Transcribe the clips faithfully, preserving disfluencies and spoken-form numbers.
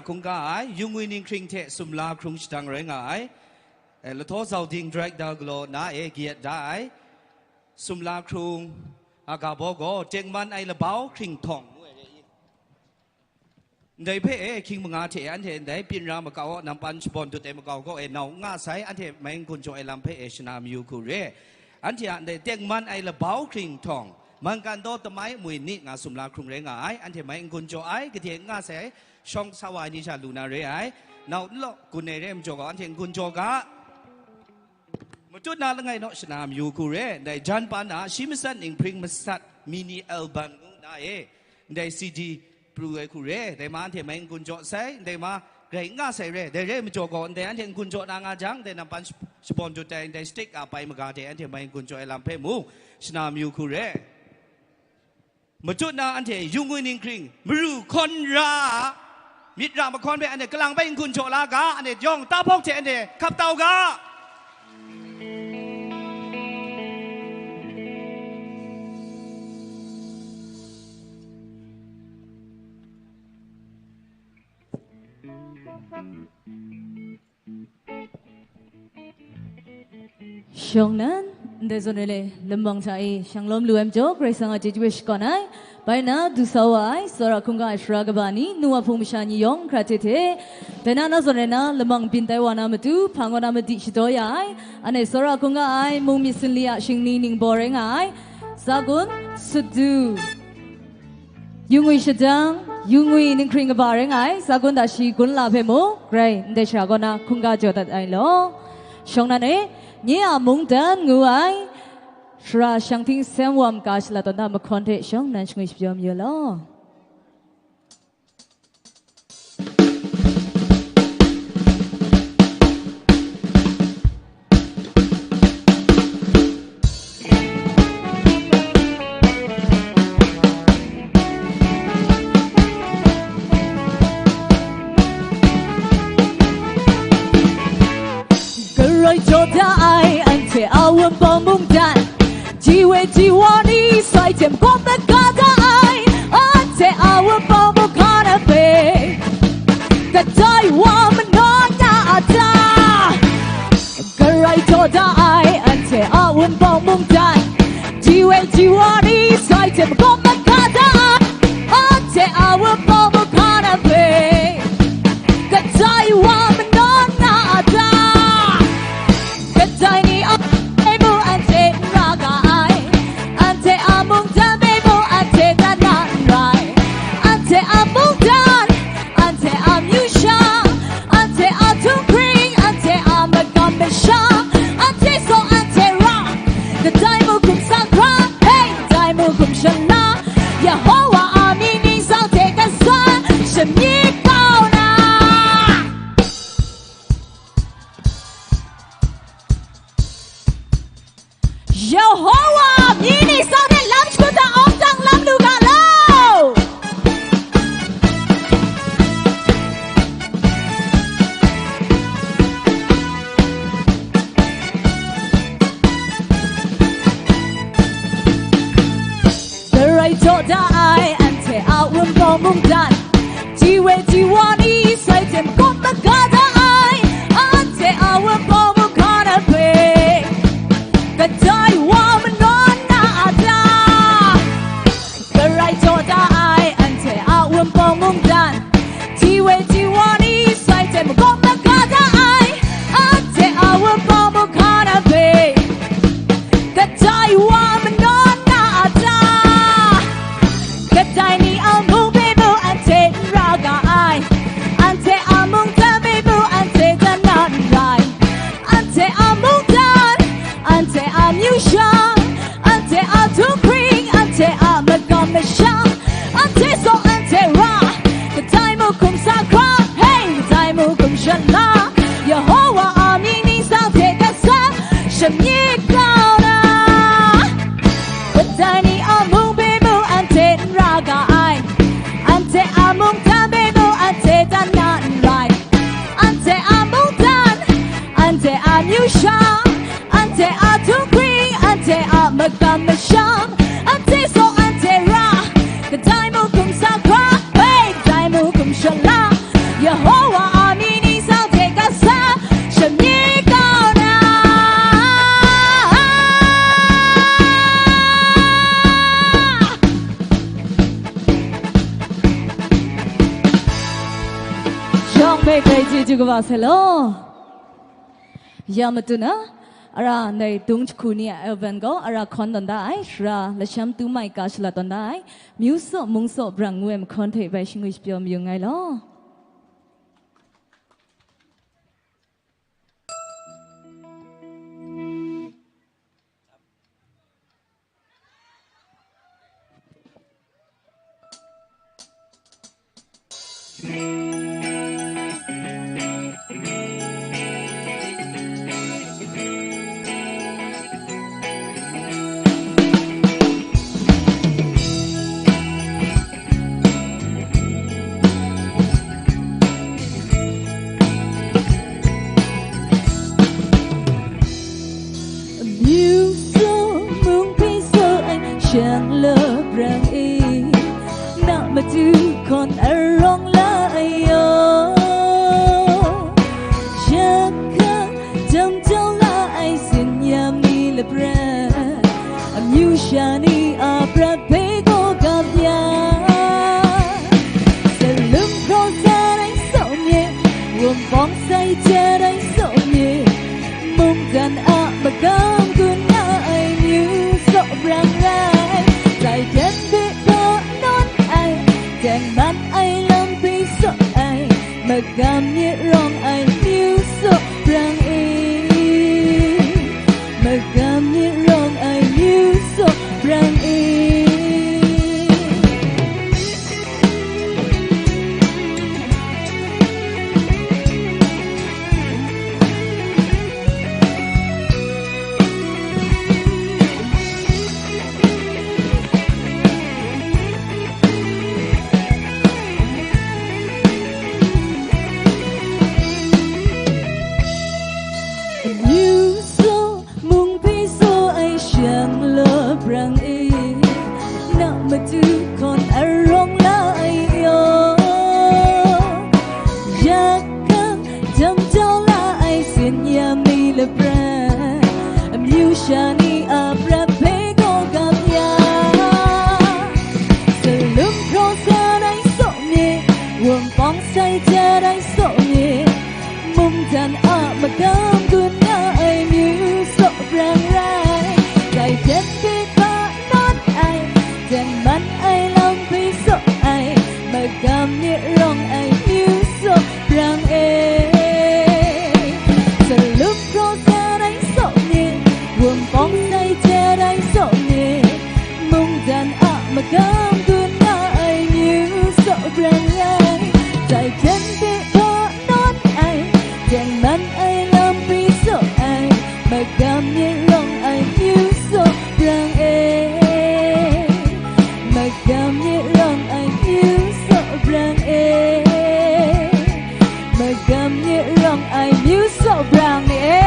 Hkungga ai, Yungwi Ninghkring hte sumla hkrung shadang rai nga ai, eh, Lahtaw Zauding Director galaw na e kayat da ai, sumla hkrung aga baw gaw, Tengman ai labau hkringhtawng ngu ai re i. Ndai hpe e, hkying manga hte anhte ndai pyin ra makau, nampan shabawn dut ai makau gaw e, nau n nga sai, anhte mai n-gun jaw ai lam hpe e, shana mayu hku re. Anhte a ndai tengman ai labau hkringhtawng, mangkan daw tamai amwi ni nga sumla hkrung rai nga ai, anhte mai n-gun jaw ai, gade n nga sai, shawng sa wa ai ni sha lu na re ai, nau n law gun ai re ai majaw gaw, anhte n-gun jaw ga. Matut na langai naw shana mayu hku re, ndai jan pa na shi masat ning hpring masat mini album ngu na e, ndai C D pru ai hku re, dai ma anhte mai n-gun jaw sai, dai ma grai n nga sai re, dai re ai majaw gaw, ndai anhte n-gun jaw na nga jang, dai nampan shap-, shabawn dut ai, ndai stik a pai maga de anhte mai n-gun jaw ai lam hpe mung, shana mayu hku re. Matut na anhte Yungwi Ninghkring, maru hkawn ra, myit ra mahkawn hpe anhte kalang bai n-gun jaw la ga, anhte yawng tahpawk hte anhte hkap tau ga. Shawng nan, ndai zawn re le, lamang hta e, shang lawm lu ai majaw, Karai Kasang a chyeju e shakawn ai, bai na, du sa wa ai, tsawra hkungga ai sara kaba ni, nu wa hpung masha ni yawng hkra hte hte, dai na, na zawn re na, lamang byin tai wa na matu, hpang wa na madi shadaw ya ai, anhte tsawra hkungga ai, mung myit sinli a shingni ningbaw rai nga ai, Sagun, Sutdu. Yungwi shadang, Yungwi Ninghkring kaba rai nga ai, Sagun da shi gun la hpe mung, grai ndai shara kaw na hkungga jaw dat ai law. Shawng nan e, nye a mungdan ngu ai, Sara Shang Hting Sem Wam ka shala tawn na mahkawn hte shawng nan shangwi shapyaw mayu law. Karai jaw da ai, anhte a wunpawng mungdan, ji we ji wa ni sai hte makawp maga da ai, anhte a wunpawng mungkan hpe, kadai wa manawn na a ta? Karai jaw da ai, anhte a wunpawng mungdan, ji we ji wa ni sai hte makawp maga da ai, anhte a wunpawng mungkan hpe, kadai wa manawn na a ta? Kadai ni a hpe mung anhte n ra ga ai, anhte a mungdan hpe mung anhte dan na n rai, anhte a mungdan, anhte a amyu sha, anhte a htunghkring, anhte a magam masha, anhte saw anhte ra, kadai mung hkum sanghkra, hei, kadai mung hkum shala, Yehowa a mying ningsang hte kasa shamyit kau na. Yehowa, mying ningsang hte lam shagun da awng dang lam lu ga law. Karai jaw da ai, anhte a wunpawng mungdan, ji we ji wa ni sai hte makawp maga da ai, anhte a wunpawng mungkan hpe, kadai wa manaw Hpe grai chyeju kaba sai law. Ya matut na, ara ndai dung jahku ni a Elven gaw ara hkawn tawn da ai, sara lasham tu mai ka shalat tawn da ai, Myu Saw Mung Saw Brang ngu ai mahkawn hte bai shingwi shapyaw mayu nngai law. Amyu saw mung hpe saw ai shanglawt brang e, na matu hkawn arawng la ai yaw. Jahka jam jau la ai sin yam ni laprat, amyu sha ni a prat hpe gaw gap ya. Salum hkraw sa ai saw nye, wunpawng sai jat ai saw nye, mungdan a magam gun nga ai Myu Saw Brang rai. Dai hten hpe hpa nawn ai, tengman ai lam hpe saw ai, magam myit rawng ai Myu Saw Brang e, magam myit rawng ai Myu Saw Brang e. Amyu saw mung hpe saw ai shanglawt brang e, na matu hkawn arawng la ai yaw. Jahka jam jau la ai sin yam ni laprat, amyu sha ni a prat hpe gaw gap ya. Salum hkraw sa ai saw nye, wunpawng sai jat ai saw nye, mungdan a magam gun nga ai Myu Saw Brang rai. Dai hten hpe hpa nawn ai, tengman ai lam hpe saw ai, magam myit rawng ai Myu Saw Brang e. Salum hkraw sa ai saw nye, wunpawng sai jat ai saw nye, mungdan a magam gun nga ai Myu Saw Brang rai. Dai hten hpe hpa nawn ai, tengman ai lam hpe saw ai, magam myit rawng ai Myu Saw Brang e, magam myit rawng ai Myu Saw Brang e, magam myit rawng ai Myu Saw Brang ni e.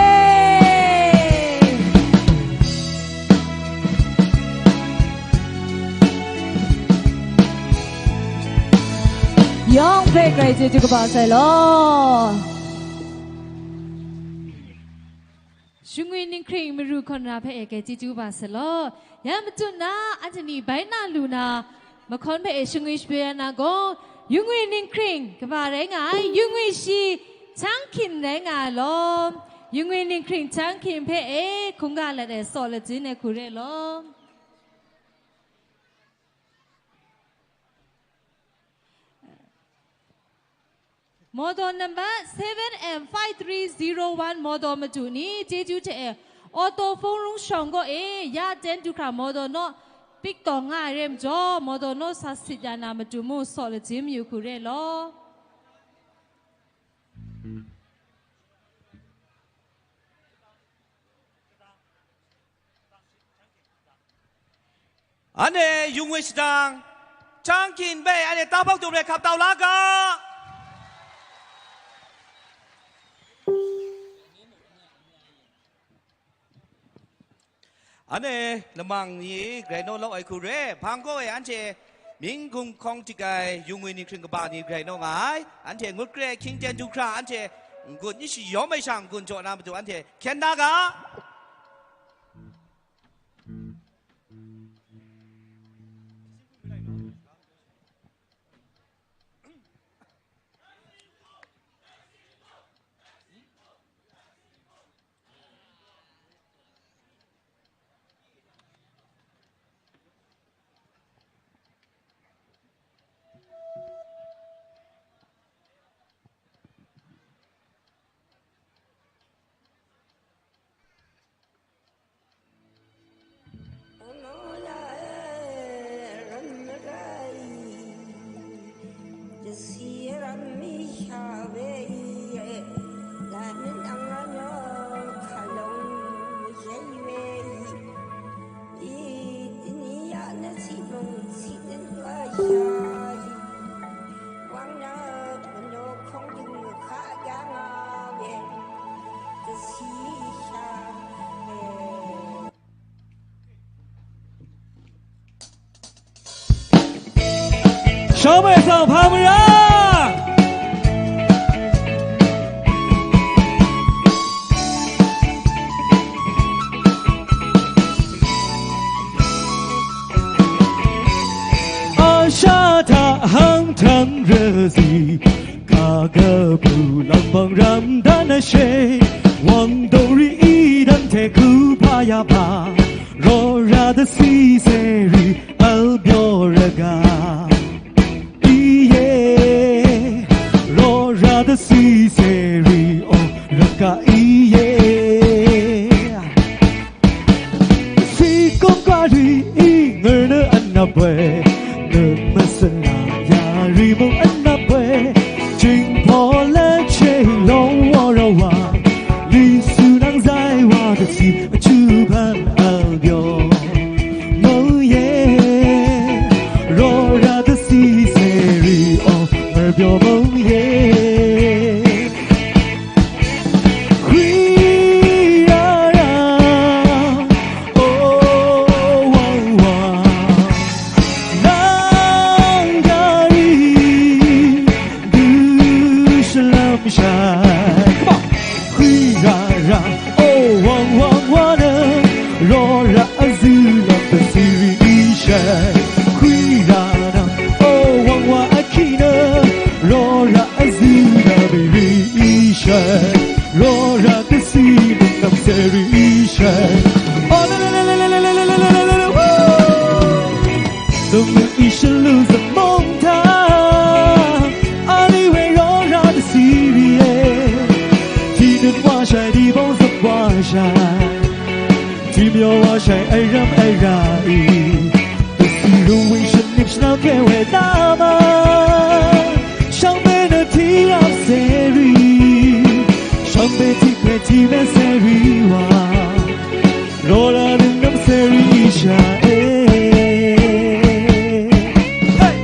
Yawng hpe grai chyeju kaba sai law. Shingwi ninghkring maru hkawn ra hpe e grai chyeju kaba sai law. Ya matut na, anhte ni bai na lu na, mahkawn hpe e shingwi shapyaw ya na gaw, yungwi ninghkring kaba rai nga ai, yungwi shi Chyang Hkin rai nga ai law. Yungwi ninghkring Chyang Hkin hpe e hkungga lat e saw lajin ai hku re law. Mawdaw number seven M five three zero one mawdaw madu ni chyeju hte e, Auto Phone Rung Shawng kaw e ya ten du hkra mawdaw naw pik tawng nga ai re majaw, mawdaw naw sa sit ya na matu mung saw lajin mayu hku re law. Anhte yungwi shadang, Chyang Hkin hpe anhte tahpawk dum re hkap tau la ga. Anhte lamang ni grai naw lau ai hku re, hpang kaw e anhte myin gung hkawng dik ai yungwi ninghkring kaba ni grai naw nga ai. Anhte ngut kre hkying ten du hkra, anhte n-gun n shayawm ai sha n-gun jaw na matu anhte hkyen da ga. Kau mai sang hpa mara. A sha hta hang htang ra si, ka kabu lang bang ram dan na she, wang dori i dan hte ku hpa ya ba, raw ra da si seri al byaw ra ga. Iye, raw ra da si seri o, raka iye. Si kawng ka ri i ngar na anap ai, nang masana ya ri mung anap ai, jingpaw la che long wa ra wa, li su nang zai wa da si, a chu ban al byaw. Mung ye, raw ra da si seri o, ngar byaw mung ye. Hkri ra ra, o wang wa, nang gari du shalam shai. Come on. Hkri ra ra, o wang wang wa na, raw ra a zu lam da siri i shai. Hkri ra na, o wang wa a hki na, raw ra a zu na biri i shai. Raw ra kasi mung nam seri i shai. Oh, la, la, la, woo! Nung nung i shalu zamung ta, ani we raw ra da siri e. Tinun wa shai, di bawng zap wa shai, timyaw wa shai, ai ram ai ra i. Kasi rung wing shanip shanau ke we na ma, shang pe na ti ap seri, shang pe ti pe ti me seri wa, raw ra nung nam seri sha e. Hey!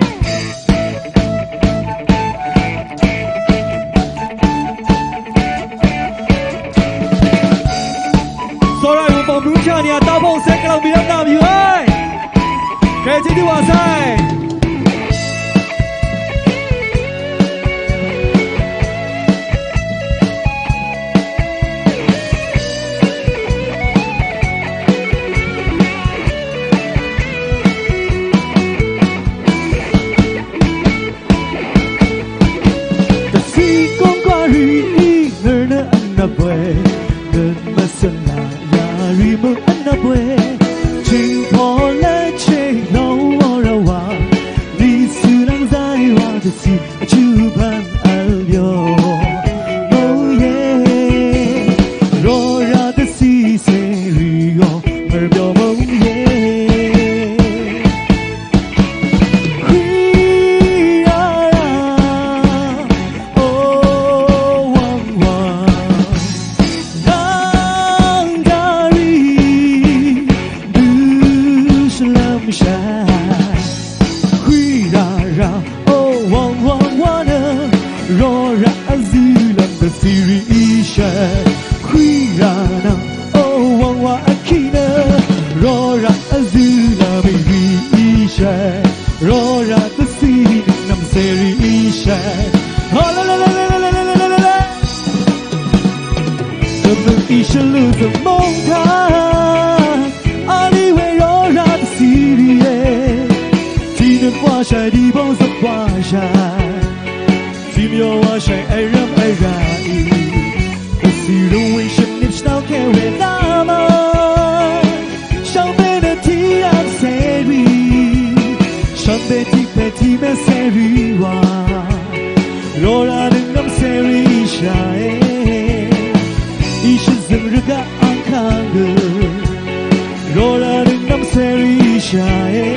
Tsawra ai wunpawng mung sha ni a, tahpawng seng galang mi lam na mayu ai. Hkrai hti du wa sai. Kasi kawng ka ri i ngar na anap ai, ngan masana ya ri mung anap ai, jingpawng la che nau wa ra wa, li su lang zai wa da si, a chu ban al yo. Mo ye, raw ra da si seri yo, ngar byaw mung ye. Hkri ra ra, o wang wa, nang gari du shalam shai. Hkri ra ra, o wang wang wa na, raw ra a zu lam da siri i shai. Hkri ra na, o wang wa a hki na, raw ra a zu lam ri i shai. Raw ra da si nam seri i shai. Ha la la la la. Kabu i shalu zamung ta, ani we raw ra da siri e. Tinun wa shai, di bawng zap wa shai, timyaw wa shai, ai ram ai ra i. Kasi rung wing shanip shanau ke we na ma, shang pe na ti ap seri, shang pe ti pe ti me seri wa, raw ra nang nam seri sha e. I shazing raga ang hkang du, raw ra nang nam seri sha e.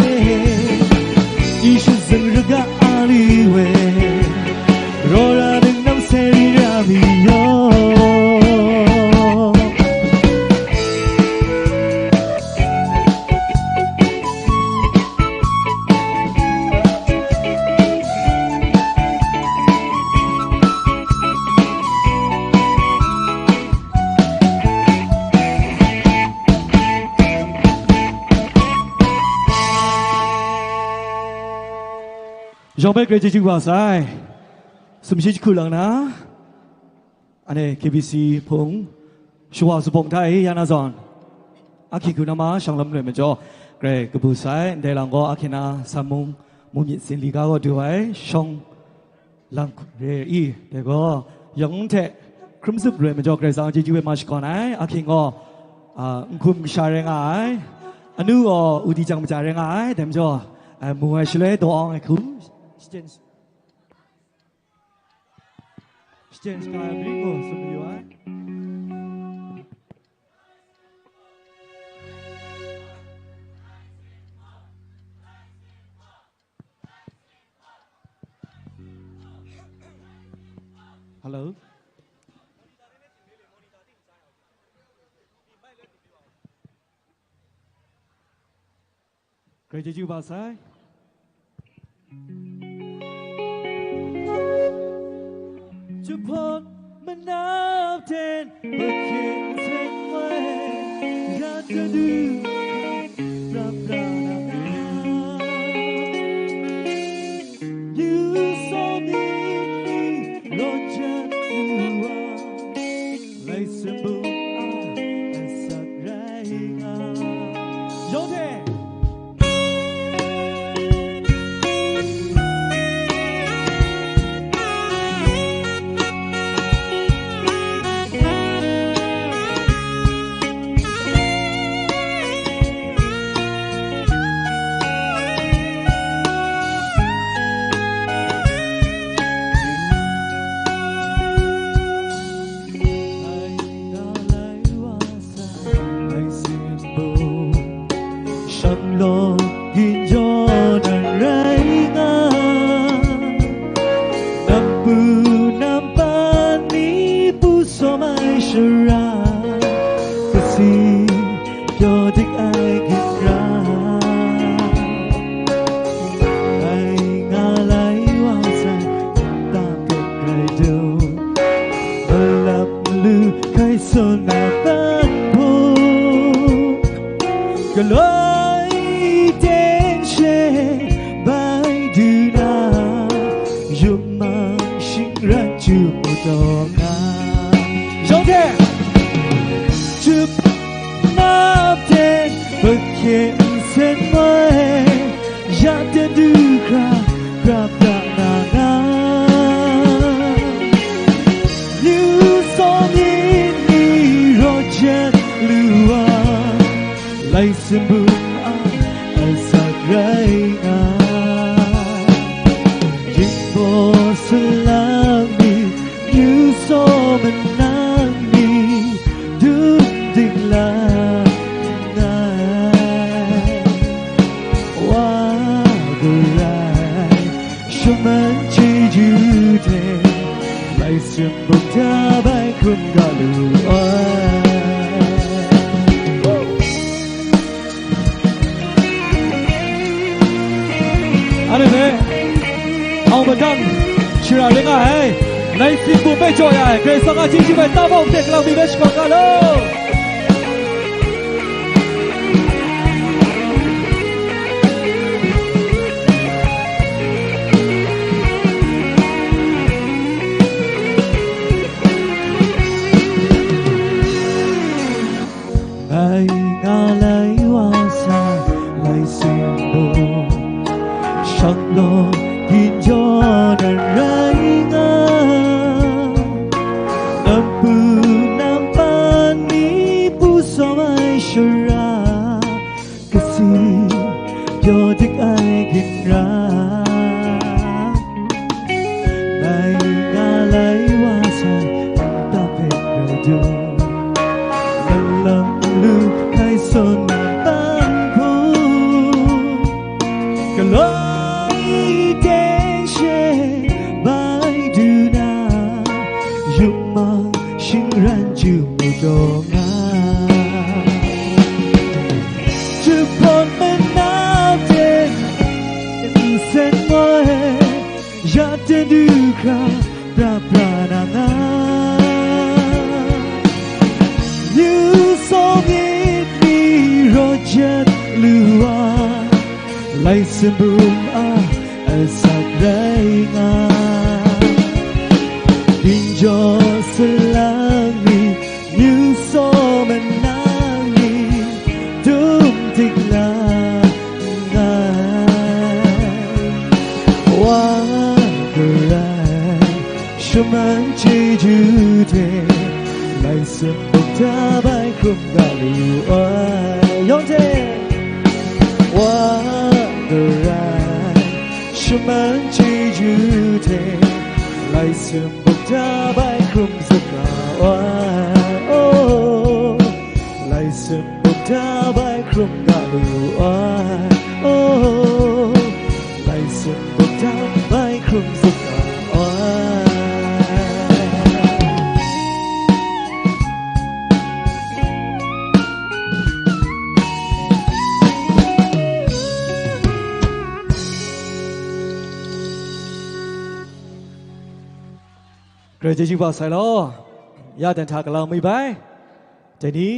I shazing raga ali we, raw ra nang nam seri ra mi yo. Shawng bai grai chyeju wa sai. Sumshi jahku lang na, anhte K B C hpung, shawa zubawng hta e ya na zawn, ahkying hku na ma shawng lam loi majaw, grai kabu sai, ndai lang gaw ahkying na San Mung, Mung myit sin li ga gaw du ai, shawng lang re i, dai gaw, yawng hte hkrum zup loi majaw Karai Kasang chyeju e ma shakawn ai, ahkying gaw, a, n hkum kasha rai nga ai, anu gaw udi jang maja rai nga ai, dai majaw, a, mu ai shaloi daw awng ai hku, shachyen, shachyen shaga ai mari gaw tsun mayu ai. Hello. Grai chyeju ba sai. Jahpawt manap ten, bakin seng wai, ya ta du, rap ra na. Yu so mi ni, ro jan lu wa, lai sembung a, asak rai nga. Yawng hte. Shanglawng ginjaw nan rai nga, nampu nampan ni pu sawm ai shara, kasi pyaw dik ai ginra. Ai nga lai wa sai, nta pet rai du, malap malu hkai sawn na ban hpung, galoi teng she bai du na, yupmang shingran chyu mu taw nga. Yawng hte, chup nap ten pakye nsen moi, ya ten du hkra, hkra pra na nga. Yu sawng myit ni raw jet lu wa, lai sembung a, asak rai nga. Jingbaw salang ni, yu saw manang ni, dum ding la nngai. Wa garai, shaman chyeju hte, lai sembung hta bai hkrum ga lu ai. Anhte hpe, awng madang shara ring nga ai, lai sembung hpe jaw ya ai, Karai Kasang a chyeju bai tabawng hte kalang mi hpe shakawn nga law. Ngai nga lai wa sa, lai sembung, shanglawng ginjaw nan rai nga, nampu nampan ni pu sawm ai shara, kasi pyaw dik ai ginra. Ngai nga lai wa sai, nta hpe rai du, malam lu hkai sawn na ban hpung, galoi teng she bai du na, yupmang shingran chyu mu taw nga. Jahpawt manap ten, nsen moi, ya ten du hkra, pra pra na nga. Yu sawng myit ni raw jet lu wa, lai sembung a, asak rai Ginjaw salang ni, myu saw manang ni, dum tik la nngai. Wa Karai, shaman chyeju hte, lai sump buk dabai hkrum ga lu ai. Yawng hte, Wa Karai, shaman chyeju hte, lai sump buk dabai hkrum zuk nga ai, oh, lai sump buk dabai hkrum nga lu ai, oh, lai sump buk dabai hkrum zuk nga ai. Karai chyeju ba sai law, ya dan hta galau mi bai. Dai ni,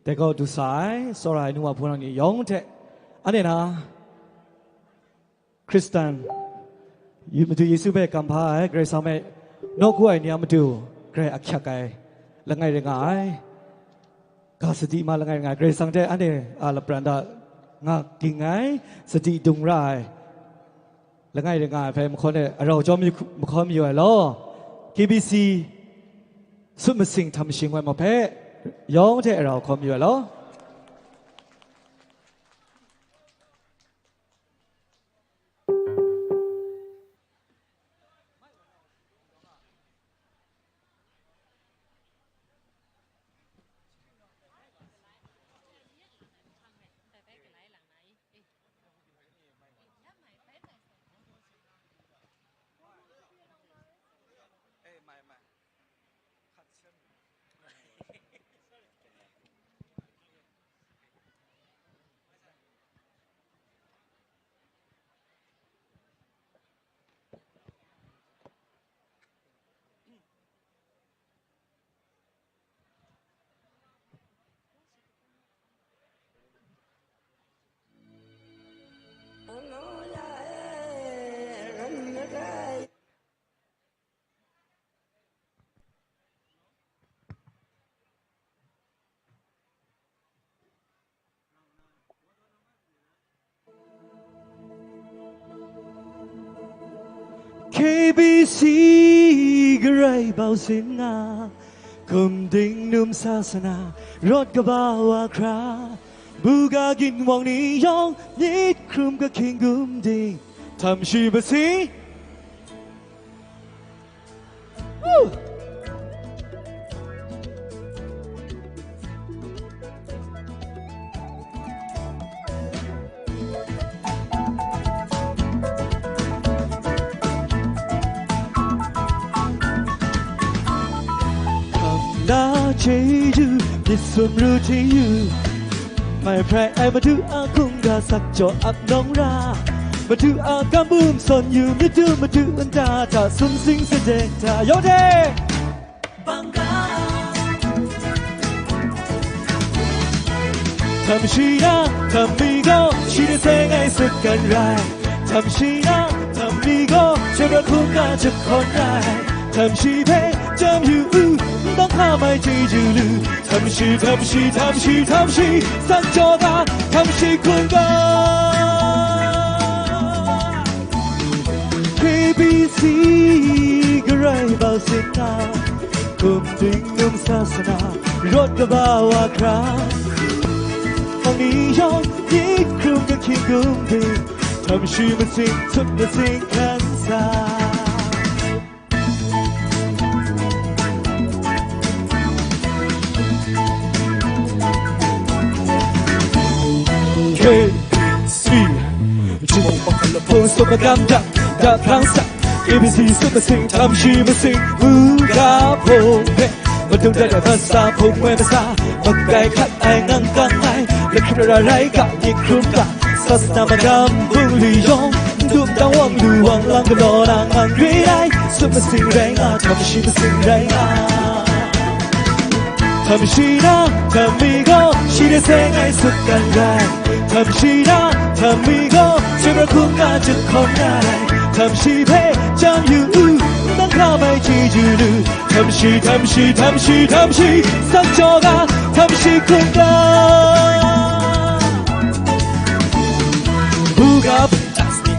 dai gaw du sa ai, tsawra ai nu wa hpunau ni yawng hte, anhte na, Hkristan, Yu-, Madu Yesu hpe kamhpa ai, Karai Kasang hpe nawku ai ni a matu, Karai ahkyak ai, langai rai nga ai. Ga sadi ma langai rai nga ai, Karai Kasang hte anhte a lapran da nga ging ai, sadi dung ra ai, langai rai nga ai hpe mahkawn e arau chyawm yu-, mahkawn mayu ai law, K B C sut masing htam shing ai ma hpe yawng hte arau hkawn mayu ai law. เคบีซี Karai bau sin nga, Kumding num sasana, rawt kaba wa hkra, buga ginwang ni yawng, myit hkrum kahkying gumding, htam shi masing. Hkam na chyeju, myit sumru htingyu, mai hprai ai Madu a hkungga sak jaw ap nawng ra, Madu a kam bum sawn yu, myit du Madu nta hta sumsing sadek hta, yawng de! Htam shi na, htam mi gaw, shi hte seng ai sut kan rai. Htam shi na, htam mi gaw, chyoi pra hkungga jahkawn rai. Htam shi hpe chyam yu u, ndang hka mai chyeju lu. Htam shi, htam shi, htam shi, htam shi, san jaw ga, htam shi hkungga. K B C, Karai bau sin nga, Kumding num sasana, rawt kaba wa hkra, hpang ni yawng, myit hkrum kahkying gumding, htam shi masing, sut masing hkan sa. K B C, Jumong pakal la pon so magam da, da prang sa. K B C sut masing, htam shi masing, u ga hpung hpe, madung da da hpasa hpung woi masa, makai hkat ai ngang kang ai, lahkrim ra rai ga, myit hkrum ga, sasana magam bungli yawng, ndum dang wang lu wang lang galaw na ngang re ai, sut masing rai nga, htam shi masing rai nga. Htam shi na, htam mi gaw, Shi de seng ai sut dan rai, htam shi na, htam mi gaw, shara hkungga jahkawng ai, htam shi hpe chyam yu u, nang hkra bai chyeju lu, htam shi, htam shi, htam shi, htam shi, sak jaw ga, htam shi hkungga. Bugap,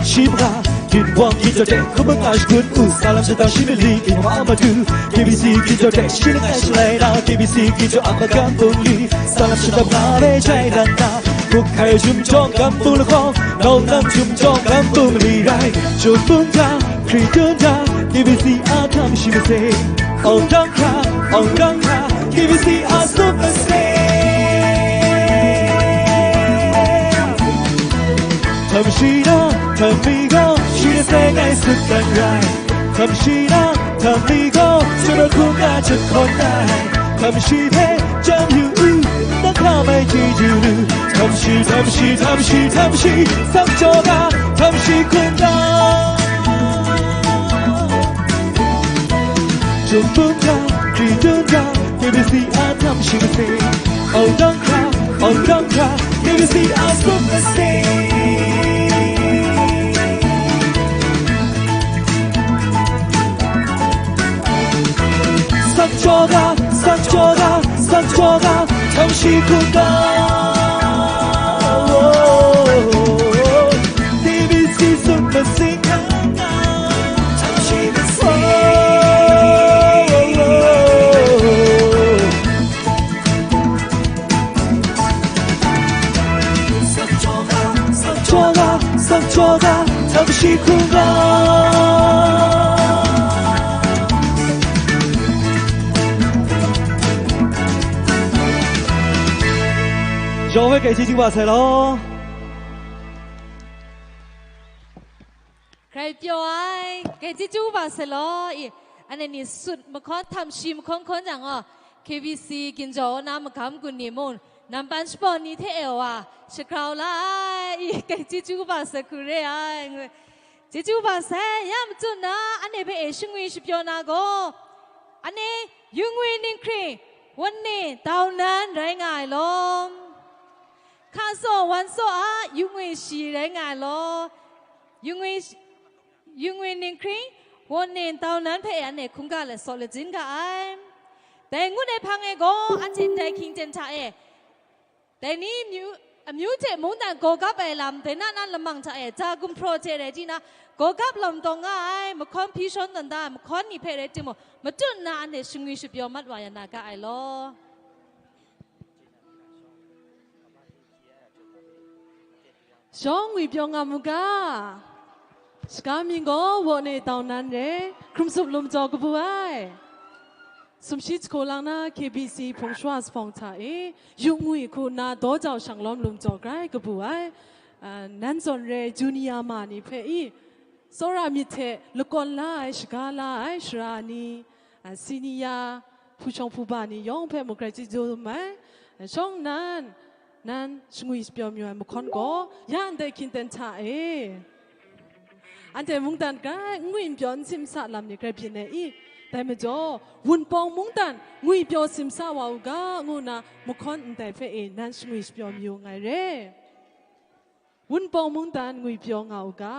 shi hpa, Dinwang ginjaw hte hkrum nga shakut u, salam shadang shi mali, Dinwang a matu, K B C ginjaw hte shi langai shalai na, K B C ginjaw a magam bungli, salam shadang nga re jai lan na, hkuk hkai jum jawng gam bung lahkawng, nau nang jum jawng gam bung mali rai, jum bung jang, hkri dun jang, K B C a htam shi maseng, awng dang hkra, awng dang hkra, K B C a sut maseng. Htam shi na, htam mi gaw, shi de seng ai sut dan rai. Htam shi na, htam mi gaw, shara hkungga jahkawng ai. Htam shi hpe chyam yu u, nang hkra bai chyeju lu. Htam shi, htam shi, htam shi, htam shi, sak jaw ga, htam shi hkungga. Jum bung ga, hkri dun ga, K B C a htam shi maseng. Awng dang hkra, awng dang hkra, K B C a sut maseng. Sak jaw ga, sak jaw ga, sak jaw ga, htam shi hkungga. K B C sut maseng hkungga, htam shi maseng. Sak jaw ga, sak jaw ga, sak jaw ga, htam shi hkungga. Yawng hpe grai chyeju wa sai law. Grai pyaw ai, grai chyeju wa sai law. I, anhte ni sut mahkawn, htam shi mahkawn hkawn jang gaw, K B C ginjaw na magam gun ni mung, nampan shabaw ni hte e wa, shagrau la ai, i, grai chyeju wa sai hku re ai, ngu, chyeju wa sai, ya machut na, anhte hpe e shangwi shapyaw na gaw, anhte yu ngwi ninghkring, wan ne, dau nan rai nga ai law. Hka saw, wan saw a, yu ngwi shi rai nga ai law. Yu ngwi sh-, yu ngwi ninghkring, wan ne, dau nan hpe e anhte hkungga let saw let jin ga ai. Dai ngut ai hpang e gaw, anhte ndai hkying ten hta e, dai ni amyu, amyu hte mungdan gaw gap ai lam, dai na na lamang hta e, ja gumhpraw hte rai tina, gaw gap lam tawng nga ai, mahkawn hpyi shawn tawn da ai, mahkawn ni hpe rai timung, matut nna anhte shangwi shapyaw mat wa ya na ga ai law. Shawng ngwi pyaw nga mu ga. Shaga mying gaw, wan ne, dau nan re, hkrum sup lum jaw kabu ai. Sumshi jahku lang na K B C hpung shawa zuphpawng hta e, yu ngwi hku nna daw jau shang lawm lum jaw grai kabu ai. Ah, nan zawn re, junior ma ni hpe i, tsawra myit hte lakawn la ai, shaga la ai, sara ni, ah, senior hpu shawng hpu ba ni yawng hpe mung grai chyeju mai. Shawng nnan, nan shangwi shapyaw mayu ai mahkawn gaw, ya ndai hkying ten hta e, anhte mungdan grai n ngwi n pyaw n simsa lam ni grai byin ai i? Dai majaw, Wunpawng mungdan ngwi pyaw simsa wa u ga, ngu nna mahkawn ndai hpe e nan shangwi shapyaw mayu nngai re. Wunpawng mungdan ngwi pyaw nga u ga.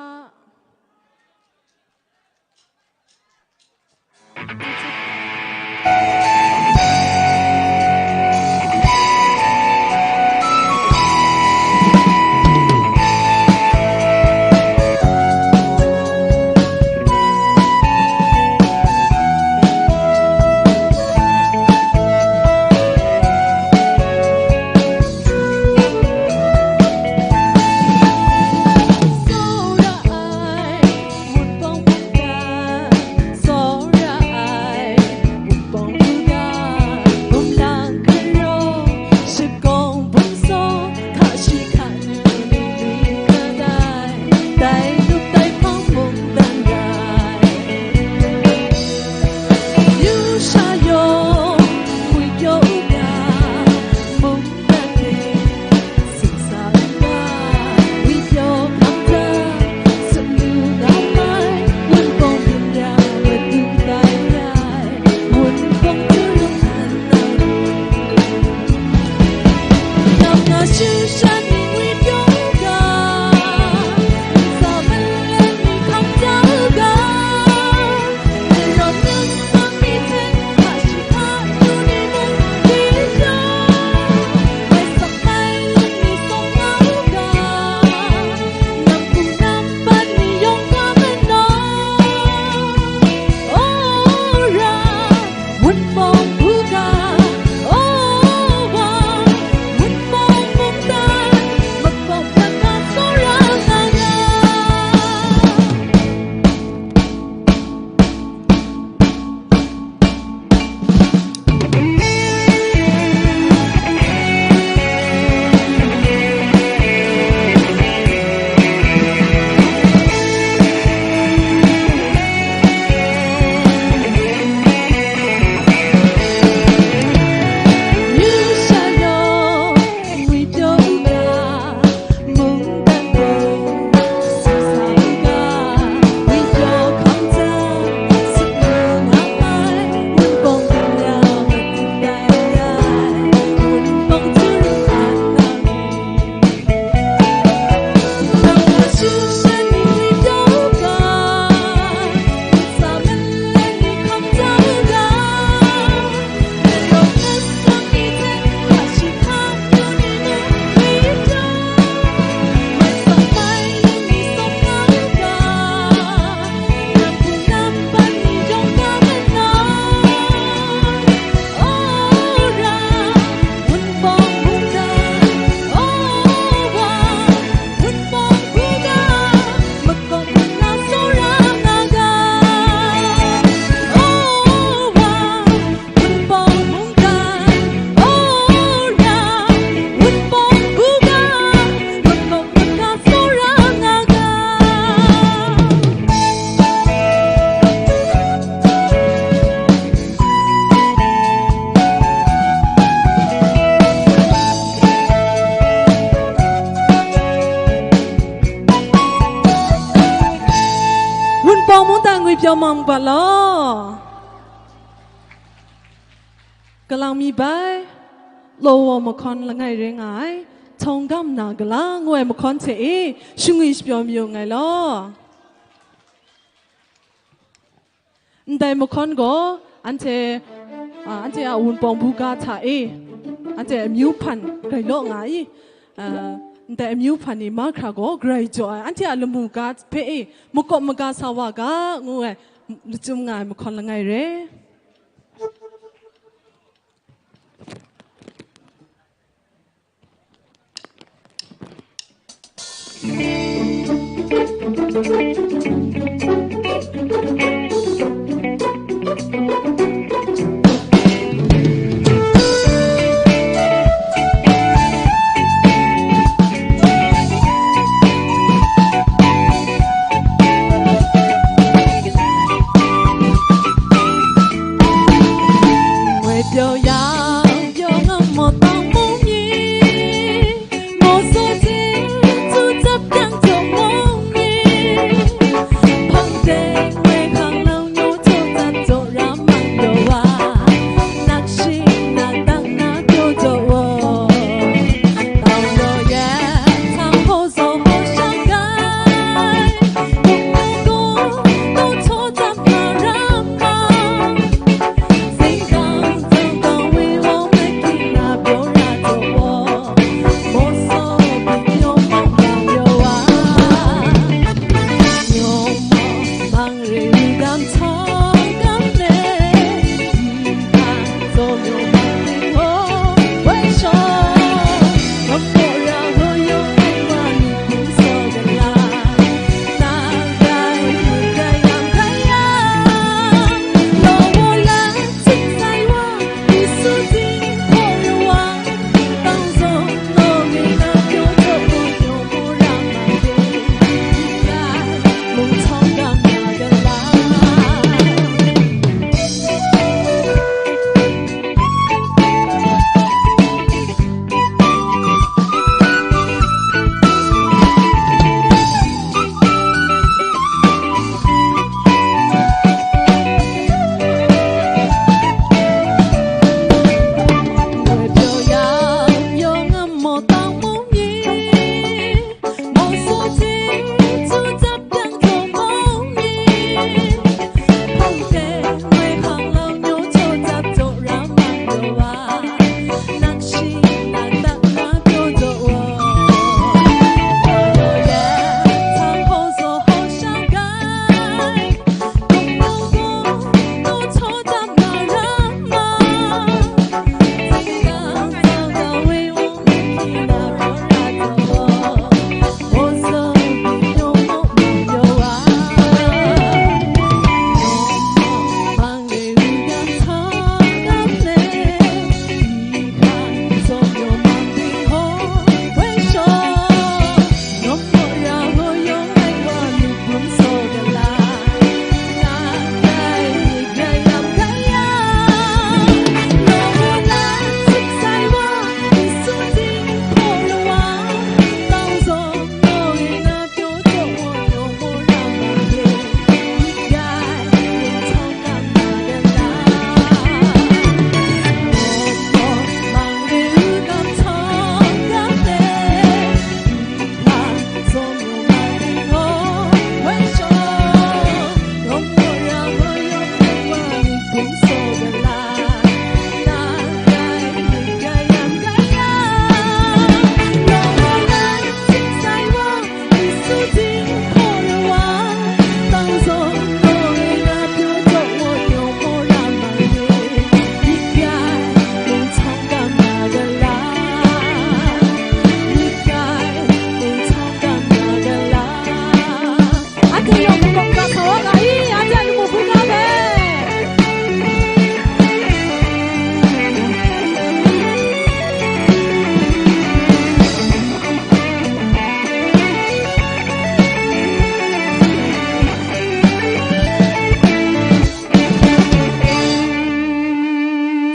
Yawmang bat law. Galang mi bai, law wa mahkawn langai rai nga ai, Htawng Gam Na Gala ngu ai mahkawn hte e, shangwi shapyaw mayu nngai law. Ndai mahkawn gaw, anhte, a, anhte a Wunpawng bu ga hta e, anhte amyu hpan grai law nga i, a, ndai amyu hpan ni mahkra gaw grai jaw ai, anhte a lamu ga hpe e, makawp maga sa wa ga, ngu ai, lachyum nga ai mahkawn langai re.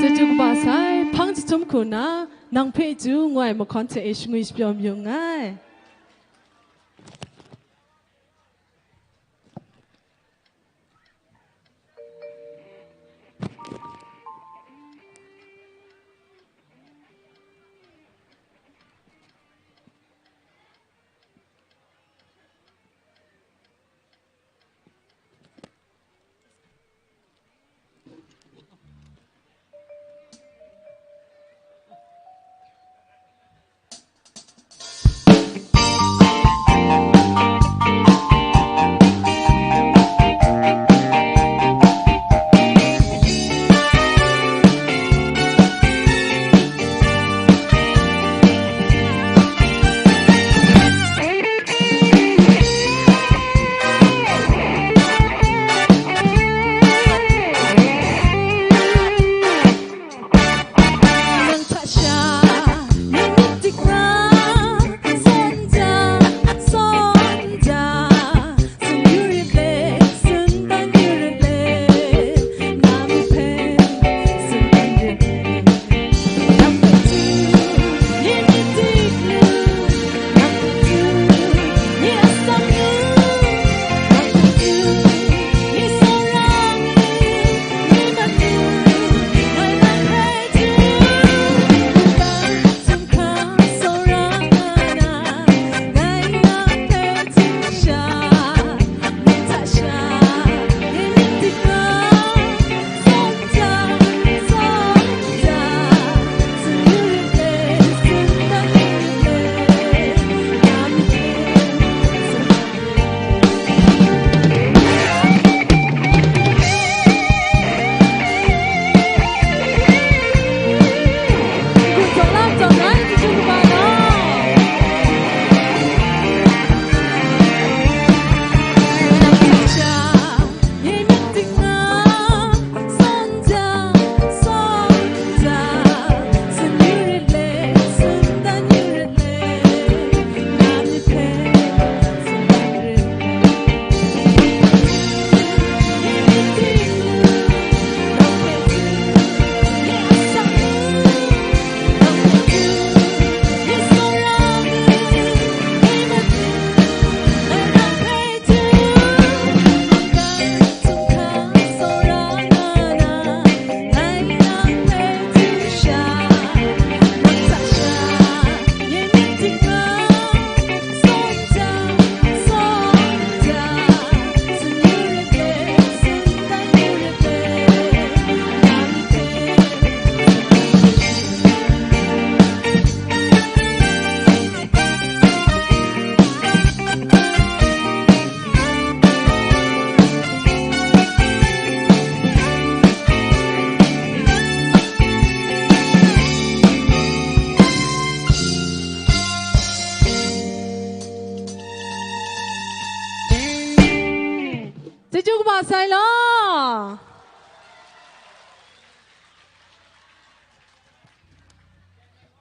Chyeju kaba sai, hpang jahtum hku nna, Nang hpe chyu ngu ai mahkawn hte e shangwi shapyaw mayu nngai.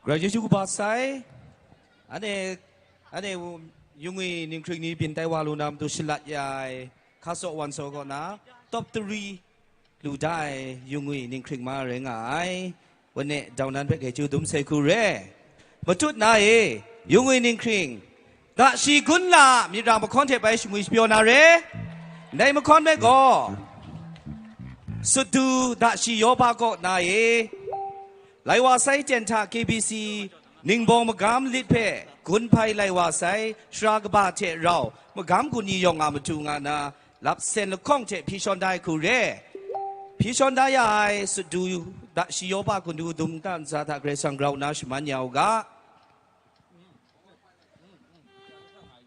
Grai chyeju kaba sai, ane, ane, yungwi ninghkring ni byin tai wa lu na matu shalat ya ai, Khasaw Wansaw kaw na, top three lu da ai yungwi ninghkring ma rai nga ai. Wane dau nan hpe grai chyeju dum sai hku re. Matut na e, yungwi ninghkring, da shi gun la myit ra mahkawn hte bai shingwi shapyaw na re. Ndai mahkawn me gaw, Sutdu da shi Yawba kaw na e, Lai wa sai ten hta K B C Ningbawng magam lit hpe gun hpai lai wa sai, sara kaba hte rau magam gun ni yawng a matu nga na, lap sen lahkawng hte hpyi shawn da ai hku re. Hpyi shawn da ya ai Sutdu da shi Yawba gun du dum nta ntsa hta Karai Kasang grau nna shaman ya u ga.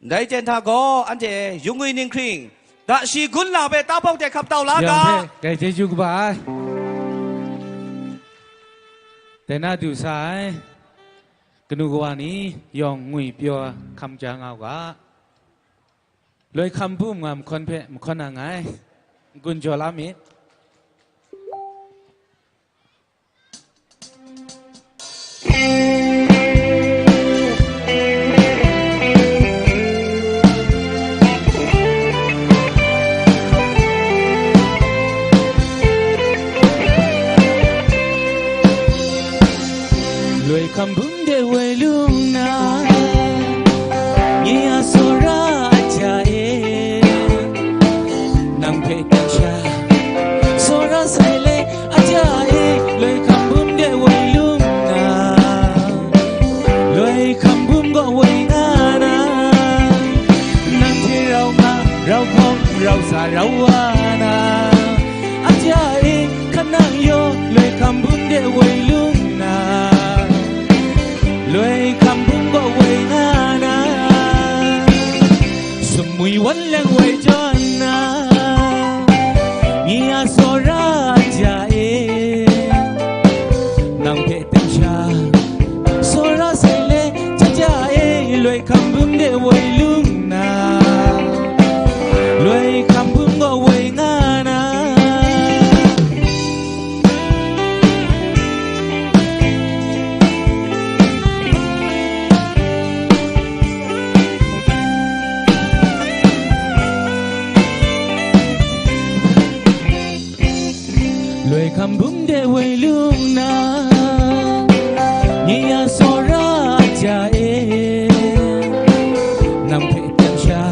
Ndai ten hta gaw anhte yungwi ninghkring, da shi gun la hpe tapawk hte hkap tau la ga. Yawng hpe grai chyeju kaba ai. Dai na du sa ai. Kanu kawa ni yawng ngwi pyaw hkam ja nga u ga. Loi hkam bum nga mahkawn hpe mahkawn na nngai. N-gun jaw la myit. Loi hkam bum de woi lung na, nye a tsawra a ja e, nang hpe teng sha, tsawra sai le a ja e, loi hkam bum de woi lung na, loi hkam bum gaw woi nga na, nang hte rau nga, rau hkawm, rau sa, rau wa na, a ja e, hkan nang yaw, loi hkam bum de woi lung na, loi hkam bum gaw woi nga na, sumwi wan leng woi jaw nna, nye a tsawra a ja e, nang hpe teng sha, tsawra sai le, ja ja e, loi hkam bum de woi lung na, loi hkam bum gaw woi nga na. Loi hkam bum de woi lung na, nye a tsawra a ja e, nang hpe teng sha,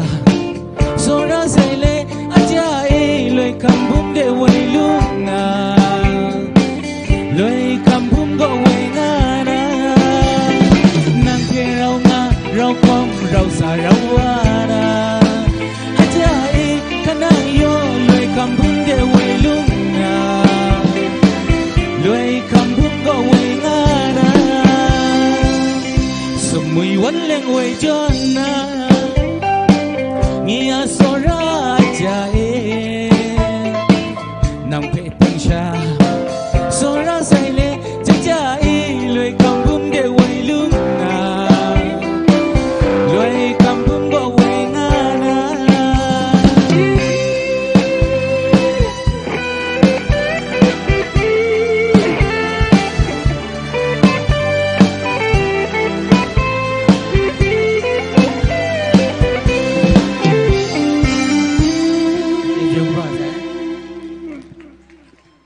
tsawra sai le a ja e, loi hkam bum de woi lung na, loi hkam bum gaw woi nga na, nang hpe rau nga, rau hkawm, rau sa, rau wa na, a ja e, hkan nang yaw, loi hkam bum de woi lung na, loi hkam bum gaw woi nga na, sumwi wan leng woi jaw nna, nye a tsawra a ja e, nang hpe teng sha, tsawra sai le, ja ja e, loi hkam bum de woi lung na, loi hkam bum gaw woi nga na.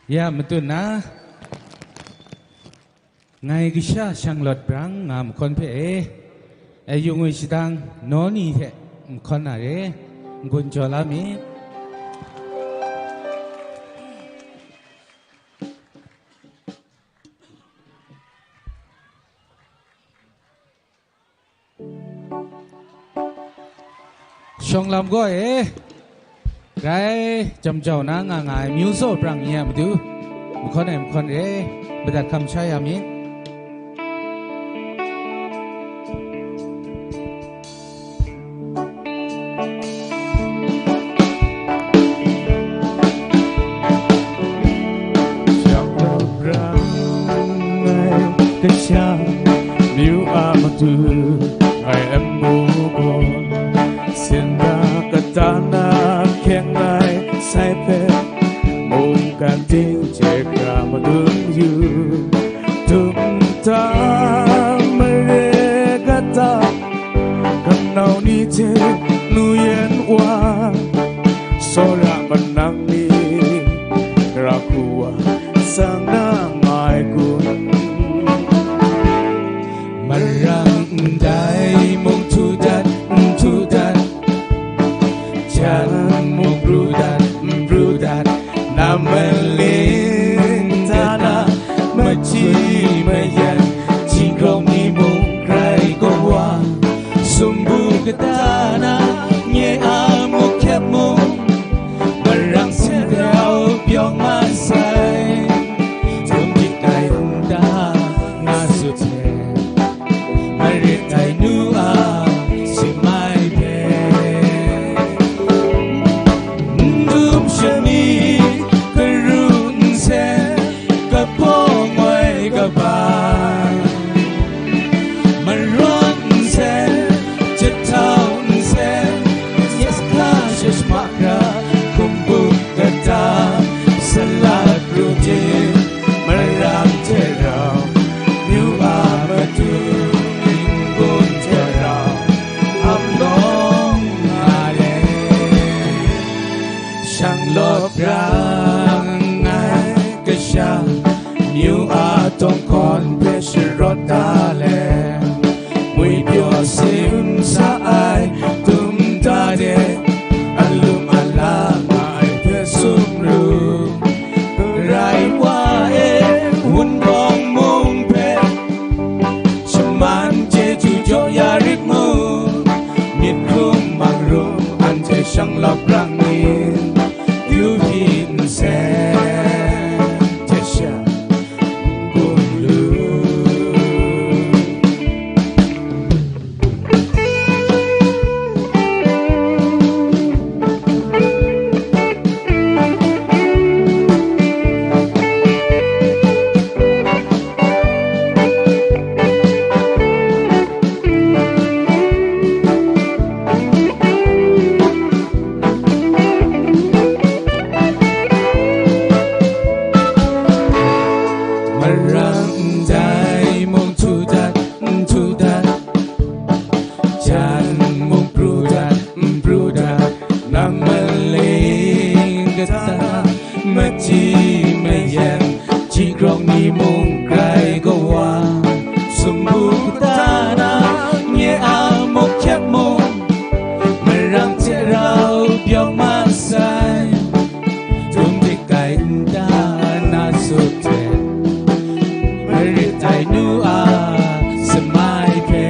Ya, matut na, ngai kasha shanglawt brang nga mahkawn hpe e, e, yung ngwi shadang naw ni hte mahkawn na re, n-gun jaw la myit. Shawng lam gaw e, grai jam jau na nga nga ai myu saw prang ni a matu, mahkawn ai mahkawn re, madat hkam sha ya myit. Shang rau brang ai kasha, myu a matu ngai n mu gaw, sinda kata na hkyeng ai sai hpe, mungkan ting hte hkra madun yu, tum ta Myu a tawng hkawn hpe sharawt da let, ngwipyaw sim sa ai tum ta de, alum ala nga ai hpe sumru. Karai wa e, wunpawng mung hpe shaman chyeju jaw ya rit mu. Myit hkrum mang rum anhte shanglawt brang ni, yu hpyi nsen hte sha n-gun lu. Marang ndai mung htu dat, n htu dat, jan mung pru dat, n pru dat, nang maling kata, machyi mayang, ji grawng ni mung grai kawa, sumpu kata na, nye a muk hkyep mung, marang hte rau pyaw masai. Tum dik ai nta na sut hte, marit ai nu a samai hpe,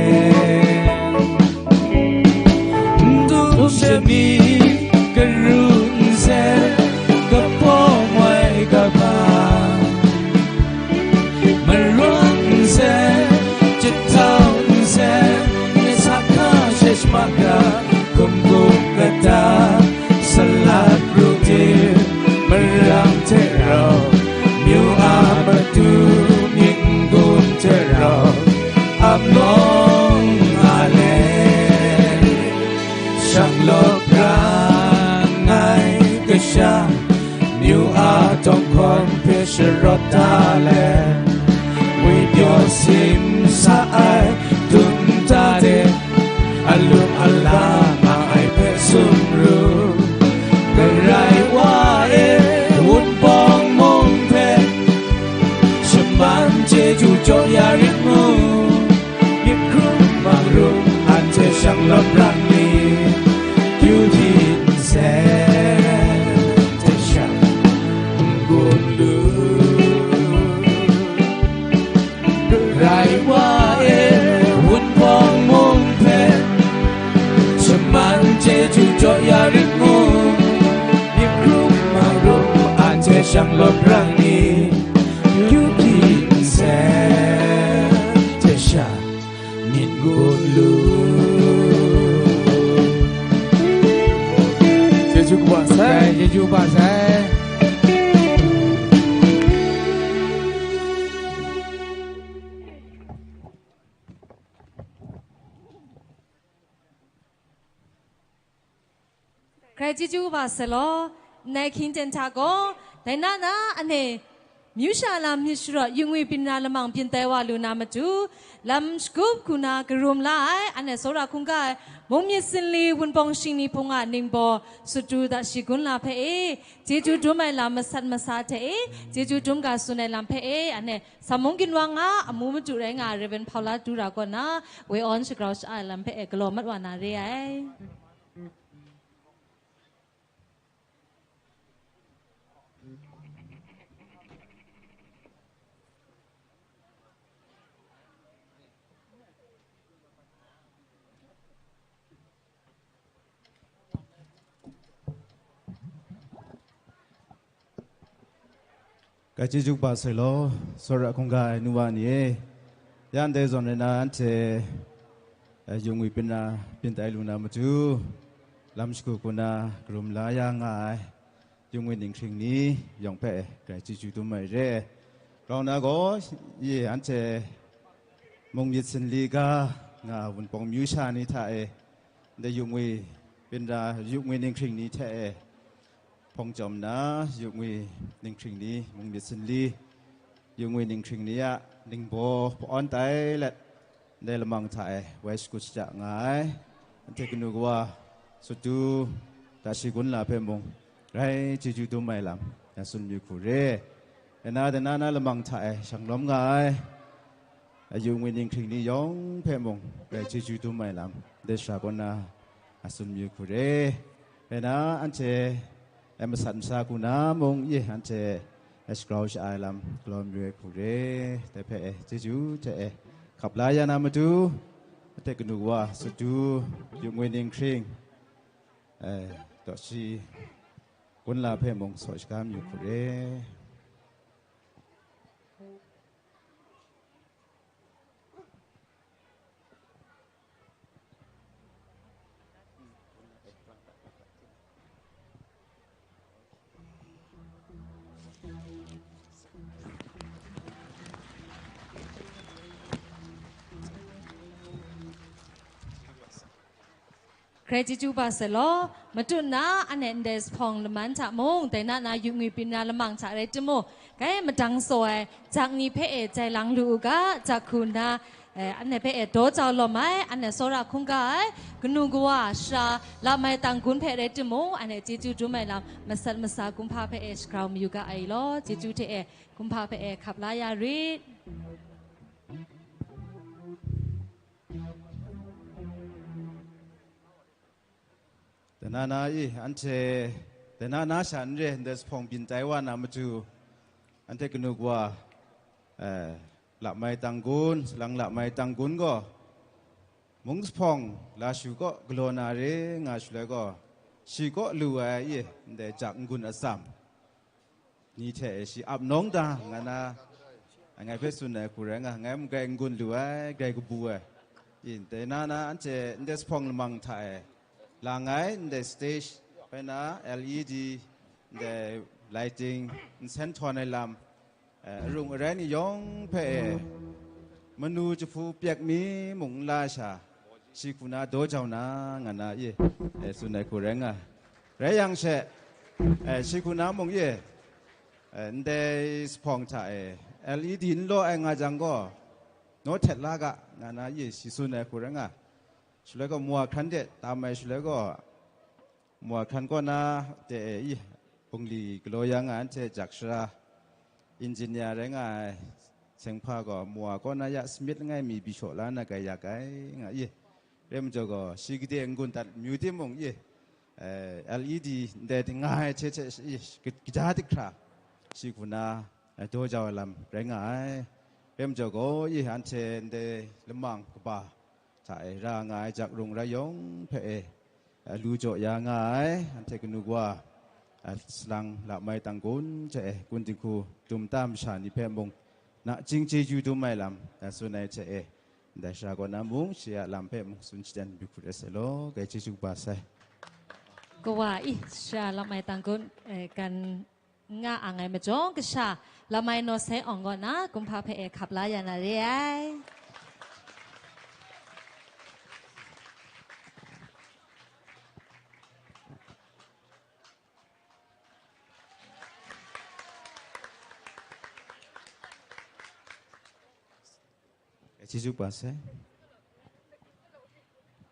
ndu shami karu nsen, kapawng wai kaba, marawt nsen, jahtaw nsen, nye sa hka she shama hkra, hkum hkum kata, salat ru tim, marang hte rau, myu a matu, myit n-gun hte rau, ap nawng a let, shanglawt brang ai kasha, myu a tawng hkawn hpe sharawt da let, ngwipyaw sim sa ai tum ta de, alum ala nga ai hpe sumru. Karai wa e, wunpawng mung hpe shaman chyeju jaw ya rit mu. Myit hkrum mang rum anhte shanglawt brang ni, yu hpyi nsen hte sha n-gun lu. Rai wa e, wunpawng mung hpe shaman chyeju jaw ya rit mu. Myit hkrum mang rum anhte shanglawt brang ni, yu hpyi nsen hte sha myit n-gun lu. Chyeju kaba sai. Chyeju kaba sai. Grai chyeju kaba sai law, ndai hkying ten hta gaw, dai na na, ane, myu sha lam myit sharawt yu ngwi byin ra lamang byin tai wa lu na matu, lam shagup hku na karum la ai, ane, tsawra hkungga ai, mung myit sinli wunpawng shingni hpung a ningbaw, sut du da shi gun la hpe e, chyeju dum ai lam masat masa hte e, chyeju dum ga tsun ai lam hpe e, ane, Samung ginwang a amu madu rai nga ai Rev. Hpaula Dura kaw na, woi awn shagrau sha-a ai lam hpe e galaw mat wa na re ai. Grai chyeju kaba sai law, tsawra hkungga ai nu wa ni e, ya ndai zawn rai na, anhte, eh, yu ngwi byin na, byin tai lu na matu, lam shagu hku na karum la ya nga ai, yu ngwi ninghkring ni yawng hpe grai chyeju dum ai re ai. Grau na gaw, ye anhte mung myit sinli ga nga Wunpawng myu sha ni hta e, ndai yu ngwi byin ra, yu ngwi ninghkring ni hte e hpawng chyawm nna, yu ngwi ninghkring ni, mung myit sinli, yu ngwi ninghkring ni a ningbaw hpawn tai let, ndai lamang hta e woi shakut shaja nga ai. Anhte kanu kawa sut du da shi gun la hpe mung, grai chyeju dum ai lam, ya tsun mi hku re. Dai na, dai na na lamang hta e shanglawm nga ai, a, yu ngwi ninghkring ni yawng hpe mung, grai chyeju dum ai lam, ndai sara kaw na, a, tsun mayu hku re. Dai na, anhte, e, masat masa hku na mung, ye, anhte, e, shagrau sha-, ai lam, galaw mayu ai hku re. Dai hpe, e, chyeju hte, e, hkap la ya na matu, anhte kanu wa, sadu, yu ngwi ninghkring, e, taw shi, gunla hpe mung saw shaga mayu hku re. Grai chyeju ba sai law, matut na anhte ndai zuphpawng laman hta mung, dai na na yu ngwi byin na lamang hta rai timung, grai madang saw ai, jak ni hpe e jai lang lu u ga, jak hku nna, eh, anhte hpe e daw jau lawm ai, anhte tsawra hkungga ai, kanu kawa, sara, lamai tanggun hpe rai timung, anhte chyeju dum ai lam, masat masa kumhpa hpe e shagrau mayu ga ai law, chyeju hte e kumhpa hpe e hkap la ya rit. Dai na na e, anhte, dai na na sha n re, ndai zuphpawng byin tai wa na matu, anhte kanu kawa, eh, lamai tanggun, salang lamai tanggun gaw, mung zuphpawng la shu kaw galaw na re nga shaloi gaw, shi kaw lu ai e, ndai jak n-gun atsam ni hte shi ap nawng da, nga na, ngai hpe tsun ai hku rai nga, ngai mung grai n-gun lu ai, grai kabu ai. I, dai na na, anhte ndai zuphpawng lamang hta e lang ai, ndai stage, bai na L E D, ndai lighting, nsen htawn ai lam, eh, arung arai ni yawng hpe e, manu jahpu pyek mi mung n la sha, shi hku na daw jau na, nga na e, eh, tsun ai hku rai nga. Rai yang she, eh, shi hku na mung e, eh, ndai zuphpawng hta e, L E D n law ai nga jang gaw, naw htet la ga, nga na e, shi tsun ai hku rai nga. Shaloi gaw, Mua hkran de tam ai shaloi gaw, Mua hkran kaw na de e, i, bungli galaw ya nga ai, anhte jak sara, engineer rai nga ai, seng hpa gaw, Mua kaw na ya Smith langai mi bishop la na grai yak ai, nga i. Rai majaw gaw, shi gade n-gun dat myu timung i, eh, L E D ndai nga ai hte hte i, kaja dik hkra, shi hku na, eh, daw jau ai lam rai nga ai. Rai majaw gaw, i, anhte ndai lamang kaba hta e ra nga ai jak rung rai yawng hpe e, eh, lu jaw ya nga ai, anhte kanu kawa, eh, salang lamai tanggun hte e, kun dinghku dum ta masha ni hpe mung, nachying chyeju dum ai lam, eh, tsun ai hte e, ndai sara kaw na mung, shi a lam hpe mung tsun shaten mayu hku rai sai law, grai chyeju kaba sai. Kawa i, sara lamai tanggun, eh, gan nga ang ai majaw, kasha lamai naw sai awng kaw na, kumhpa hpe e hkap la ya na re ai. Chyeju kaba sai.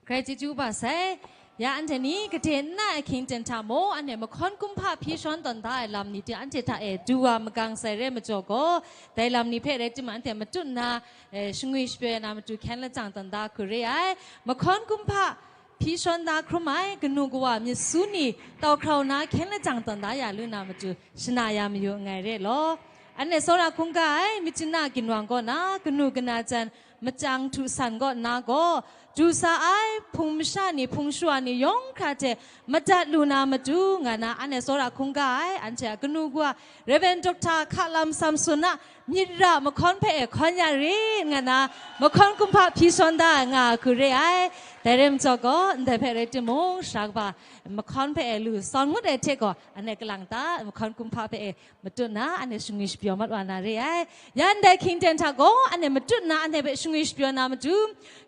Grai chyeju kaba sai. Ya anhte ni gade n na ahkying ten hta mung, anhte mahkawn kumhpa hpyi shawn tawn da ai lam ni ting anhte hta e du wa magang sai re majaw gaw, dai lam ni hpe rai timung, anhte matut nna, eh, shangwi shapyaw na matu hkyen lajang tawn da hku re ai. Mahkawn kumhpa hpyi shawn da hkrum ai kanu kawa myit su ni tau hkrau na hkyen lajang tawn da ya lu na matu shana ya mayu nngai re law. Anhte tsawra hkungga ai Myitkyina ginwang kaw na kanu kana jan machyang htu san kaw na gaw, du sa ai hpung masha ni, hpung shawa ni yawng hkra hte madat lu na matu, nga na anhte tsawra hkungga ai, anhte a kanu kawa, Rev. Doctor Hkalam Samson a myit ra mahkawn hpe e hkawn ya rit, nga na mahkawn kumhpa hpyi shawn da ai nga hku re ai. Dai rai majaw gaw, ndai hpe rai timung, sara kaba mahkawn hpe e lu sawn ngut ai hte gaw, anhte kalang ta mahkawn kumhpa hpe e matut na, anhte shangwi shapyaw mat wa na re ai. Ya ndai ahkying ten hta gaw, anhte matut na, anhte hpe shangwi shapyaw na matu,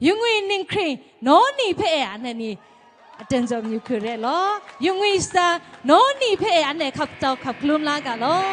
yu ngwi ninghkring naw ni hpe e anhte ni aten jaw mayu hku re law, yu ngwi shata naw ni hpe e anhte hkap tau hkap hkalum la ga law.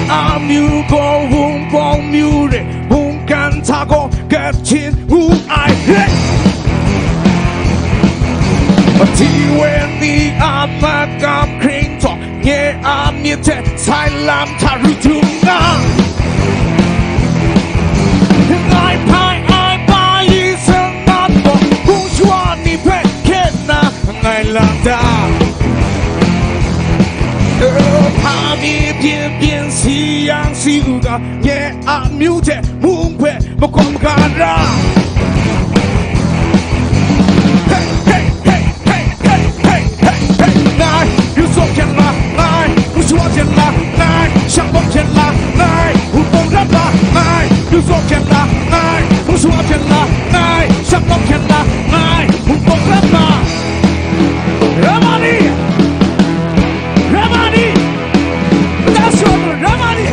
amyu gaw Wunpawng myu re, mungkan hta gaw Kachin ngu ai re. Mati we ni a makam hkring htawm, nye a myit hte sai lam hta ru htum nga. Ngai hpai ai pa yi sangan gaw, hpung shawa ni hpe hkyen na ngai lam da. Hpa mi byin byin si yang si u ga, nye a myu hte mung hpe makawm ga ra. Hey, hey, hey, hey, hey, hey, hey, hey, ngai, yu so hkyen la, ngai, yu so hkyen la, ngai, shang bok hkyen la, ngai, wu bong rat la, ngai, yu so hkyen la, ngai, yu so hkyen la, ngai, shang bok hkyen la, ngai, wu bong rat la. Ramani! Ramani! That's your Ramani!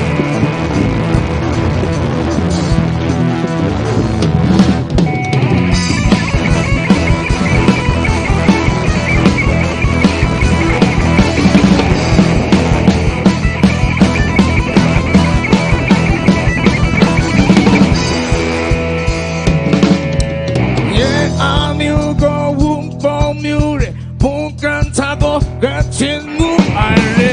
Nye a myu gaw Wunpawng myu re, mungkan hta gaw Kachin ngu ai re.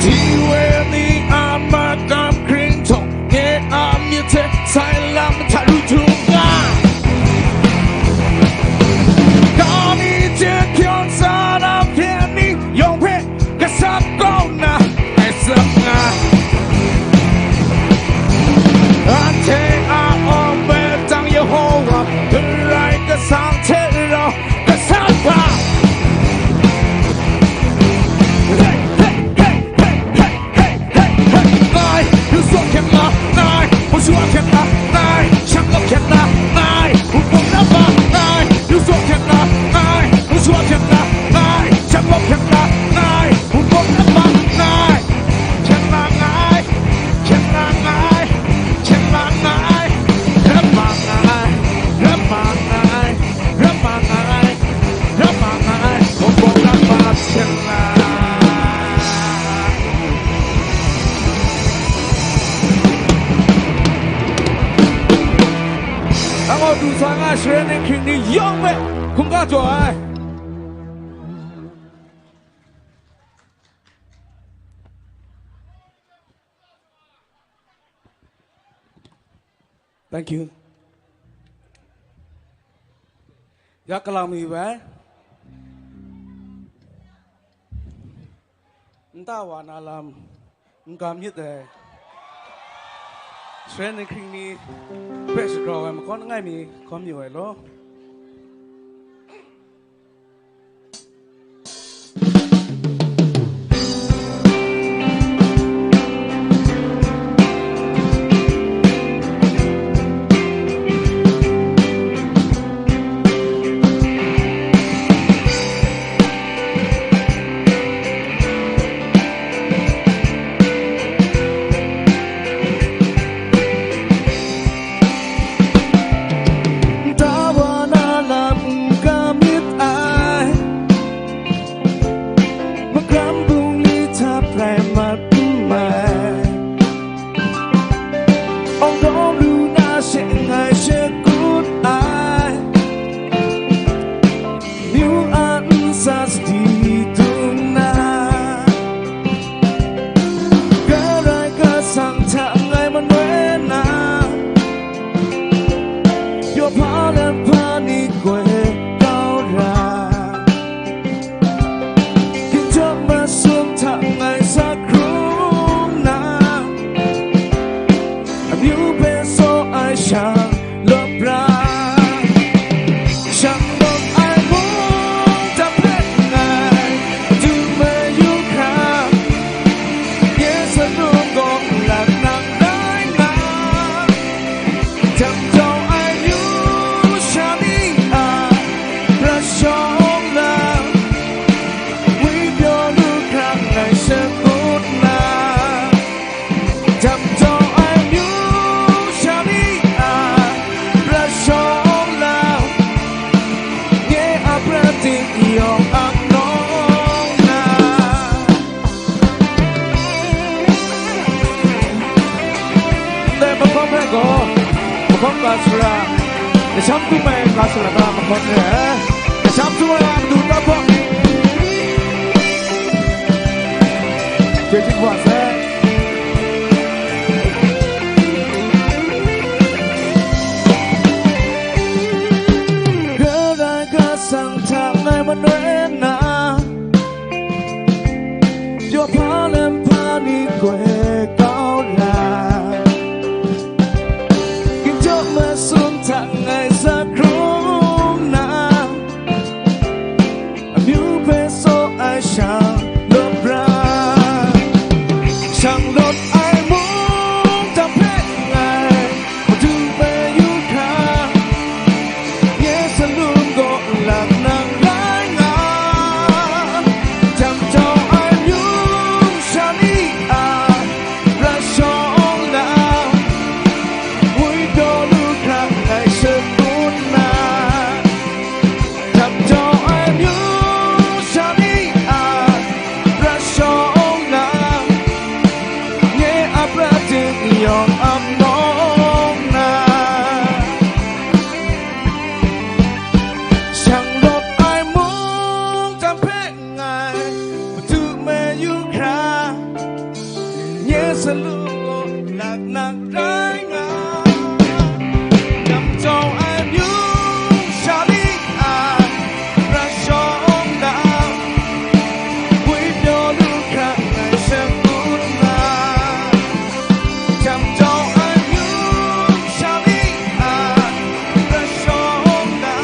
Ti we ni a makam hkring htawm, nye a myit hte sai lam hta ru htum nga. Ga mi jahkyawn sa na hpyen ni yawng hpe gasat kau nna ngai tsap nga. Anhte a awng bai tang Yehowa Karai Kasang hte rau gasat ga. Hey, hey, hey, hey, hey, hey, hey, hey, ngai, yu so hkyen la, ngai, wu shwa hkyen la, ngai, shang lap hkyen la, ngai, wu bong na ba, ngai, yu so hkyen la, ngai, wu shwa hkyen la, ngai, shang lap hkyen la, ngai, wu bong na ba, ngai, hkyen la ngai, hkyen la ngai, hkyen la ngai, hkyen la ngai, hkyen la ngai. Rap ma nga ai, rap ma nga ai, rap ma nga ai, bawng bawng rap ma hpyen nga. Nang gaw du sa nga ai Sharen Ninghking ni yawng hpe hkungga jaw ai. Thank you. Ya galang mi bai. Nta wa na lam, n ga myit ai. Sharen Ninghking ni hpe shagrau ai, makawn langai mi hkawm yu ai law. Sara, kasham htum ai nga sara ta mahkawn re ai. Kasham htum ai a matu taphawk. Chyeju wa sai. Karai kasang hta ngai manoi na, Yawhpa lam hpa ni goi kau la, ginjawm masum hta ngai sa hkrung na, amyu hpe tsaw ai sha lawt ra, shang lawt ai mungdan hpe ngai Madu hpe yu hkra, nye salum gaw lak nang rai nga. Jam jau ai myung sha ni a, ra shawng la, woi daw lu hkra ngai shakut na. Jam jau ai myung sha ni a, ra shawng na, nye a pra ting yawng a mawng na, shang lawt ai mungdan hpe ngai Madu me yu hkra, nye salum gaw lak nang rai nga. Jam jau ai myung sha ni a, ra shawng da, woi daw lu hkra ngai shakut na. Jam jau ai myung sha ni a, ra shawng da,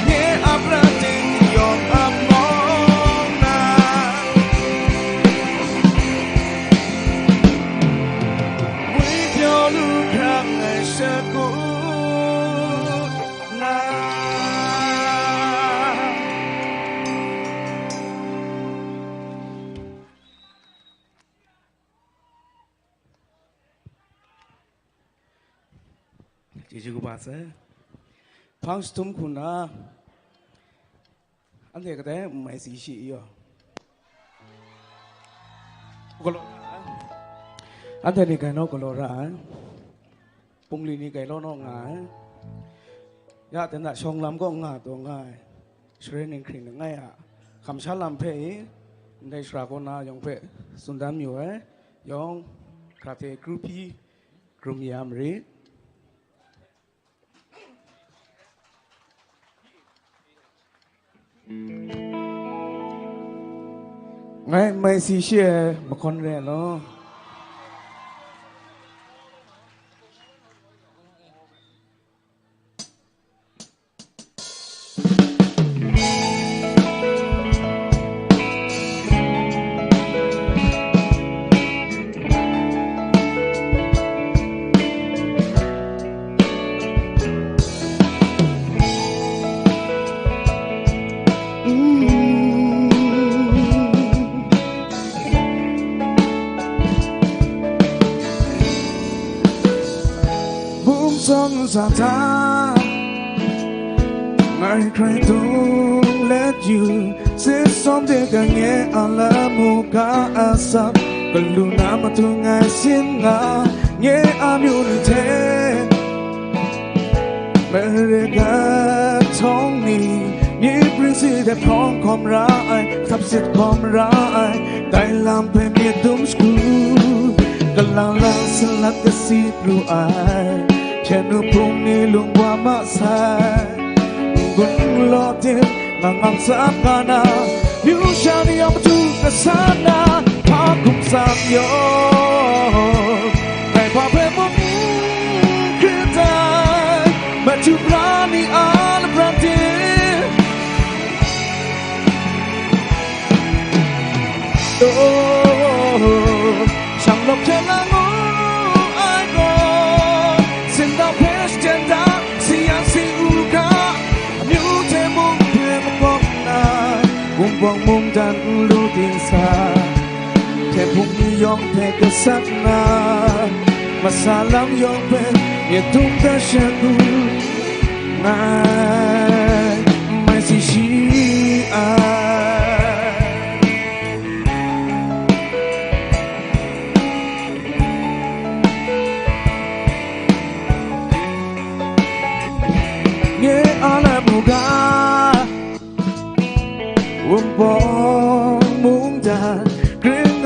nye a pra ting yawng a mawng na, woi daw lu hkra ngai shakut na. Chyeju kaba sai. Hpang shatum hku na, anhte kadai n mai si shi yaw. Galaw ra ai. Anhte ni gai naw galaw ra ai. Pungli ni gai law naw nga ai. Ya, dan a shawng lam kaw nga taw nga ai. Share ninghkring langai a kamsham lam hpe i, ndai sara kaw na yawng hpe tsun dan mayu ai. Yawng, hkra hte kru hpyi, krum ya marit. Ngai mai si shi ai mahkawn re ai law. Bum sawng sa hta, ngai hkrai tung let yu, sit sawm de ga nye a lamu ga a sap, galu na matu ngai sin nga, nye a myu ni hte, mare ga htawng ni, myi bring si de hprawng hkawm ra ai, htap sit hkawm ra ai, dai lam hpe myit dum shagu, galang lang salat kasi pru ai, hpyen nu hpung ni lung wa ma sai, n-gun n law tim, nga ngam sa ka na, myu sha ni yawng matu kasa na, hpa hkum tsam yaw, ngai hpa hpe mung hkrit ai, matu pra ni a lapran tim. Oh, shang lawp hte la ngu ai gaw, sindau hpe shaten da, si yan si u ga, amyu hte mung hpe makawp nna, wunpawng mungdan n lu ting sa, hpyen hpung ni yawng hpe gasat nna, masa lam yawng hpe myit dum da sha ku, ngai mai si shi ai.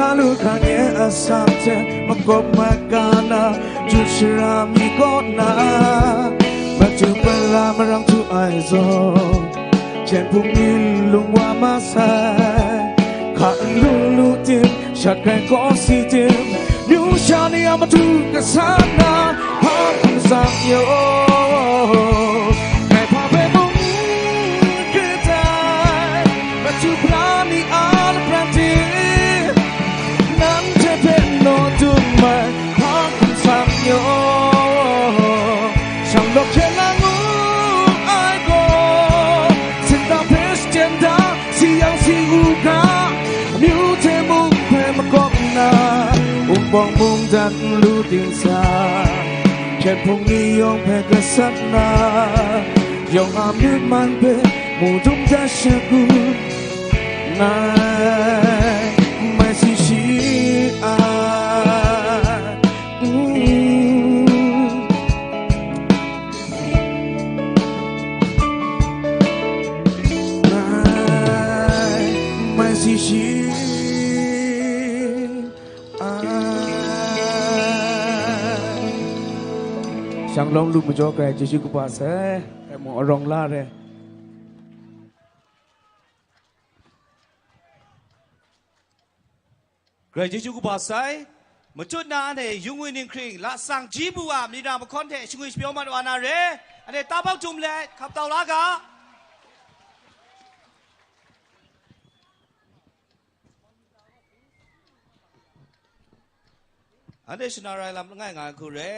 Hkra lu hkra nye a asak hte makawp maga na, Ju shara mi kaw na, matu pala marang htu ai zawn, hpyen hpung ni lung wa masai. Hka n lu lu tim, shat rai kaw si tim, myu sha ni a matu kasa na, hpa hkum tsang yaw, ngai hpa hpe mung krit ai, matu hpra ni a lapran tim, nanhte hpe naw dum ai, hpa hkum tsang yaw, shang lawk hkyen la ngu ai gaw, sindang hpe shachyen da, si yang si u ga, amyu hte mung hpe makawp nna, wunpawng mungdan n lu ting sa, hpyen hpung ni yawng hpe gasat nna, yawng a myit man hpe mu dum dat shagu, ngai mai si shi ai. Mm. Ngai mai si shi ai. Shanglawng lu majaw Karai Jesu kaba sai, e mung arawng la re. Karai Jesu kaba sai, matut na anhte yung ngwi ninghkring, lasang ji bu a, myi na mahkawn hte shingwi shapyaw mat wa na re, anhte tabak dum let, hkap tau la ga. Anhte shana rai lam langai nga ai hku re,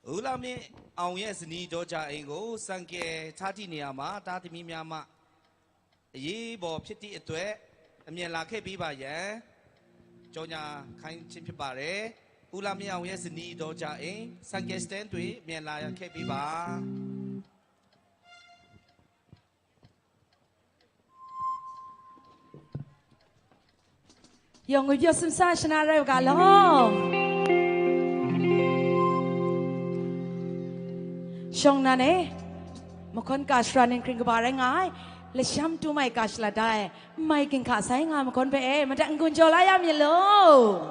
Ulami Aung Ye Sani daw ja e ngu, sangke hta di ni a ma, ta tami mya ma, ayi baw hpyit di atwe, amyen la hkye byi ba yan, jaw nya hkan hte hpyit ba re, Ulami Aung Ye Sani daw ja e, sangke shiten twi, amyen la ya hkye byi ba. Yawng ngwi pyaw simsa shana rai u ga law. Shawng nan e, mahkawn ka shara ninghkring kaba rai nga ai, lasham tum ai ka shalat da ai, n mai ginhka sai nga ai mahkawn hpe e, madat n-gun jaw la ya myit law.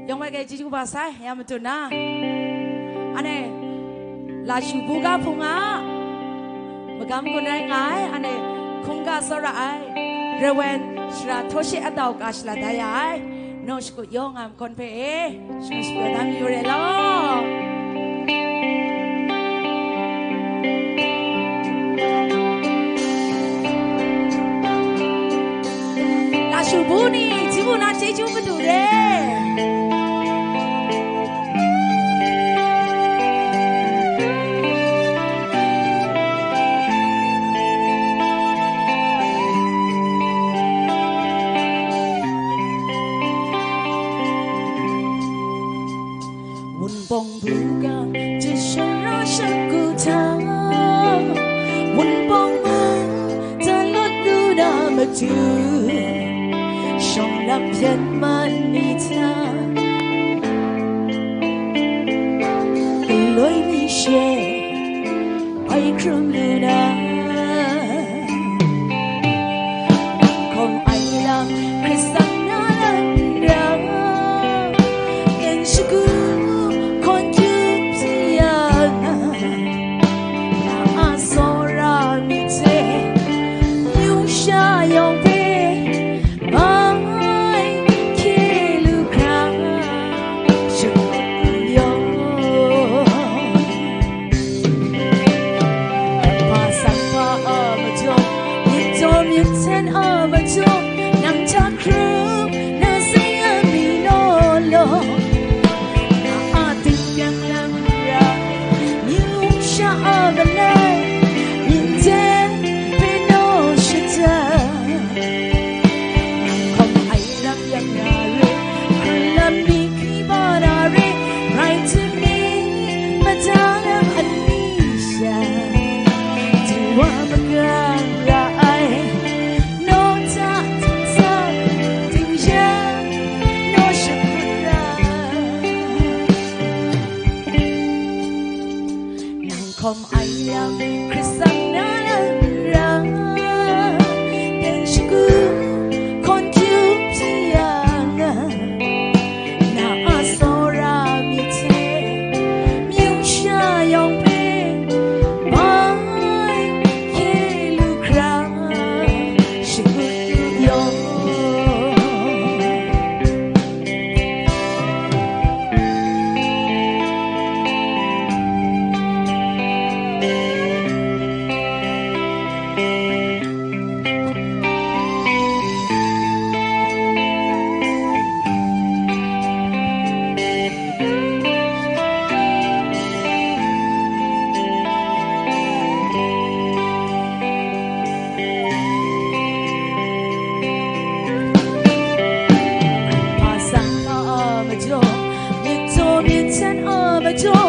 Yawng bai kai chyeju kaba sai, ya matut na. Ane, Lashu Buga Hpung a magam gun rai nga ai, ane, hkungga tsawra ai, Reverend Sara Htaw She Atau ka shala da ya ai, naw shakut yawng a mahkawn hpe e, shani shapyaw da mayu re law. Lashu bu ni, ji bu na chyeju madu re. Wunpawng buga, jashara shagu hta, Wunpawng mu, talawt lu na matu, shawng lam hpyen man ni hta, galoi mi she, bai hkrum lu na, nang hkawm ai lam, Hkristan na lam ra, ten shagu hkawn hkyup si yang, na a tsawra myit hte, myu sha yawng hpe, bai hkye lu hkra, shakut lu yaw. Hpa sang hpa a majaw, myit daw myit hten a majaw, nang hta hkrum na sayang mi law law. Na a ting byang lam ra, myu sha a malai, myit hten hpe naw shada. Nang hkawm ai lam yak na re, hkrit lam mi hkri ba na re, rai timung, mada lam ani sha, du wa magang ra ai, naw hta ting tsap, ting yang, naw shakut ra. Nang hkawm ai lam, Hkristan na lam ra, ten shagu hkawn hkyup si yang, na a tsawra myit hte, myu sha yawng hpe, bai hkye lu hkra, shakut lu yaw. Hpa sang hpa a majaw, myit daw myit hten a majaw,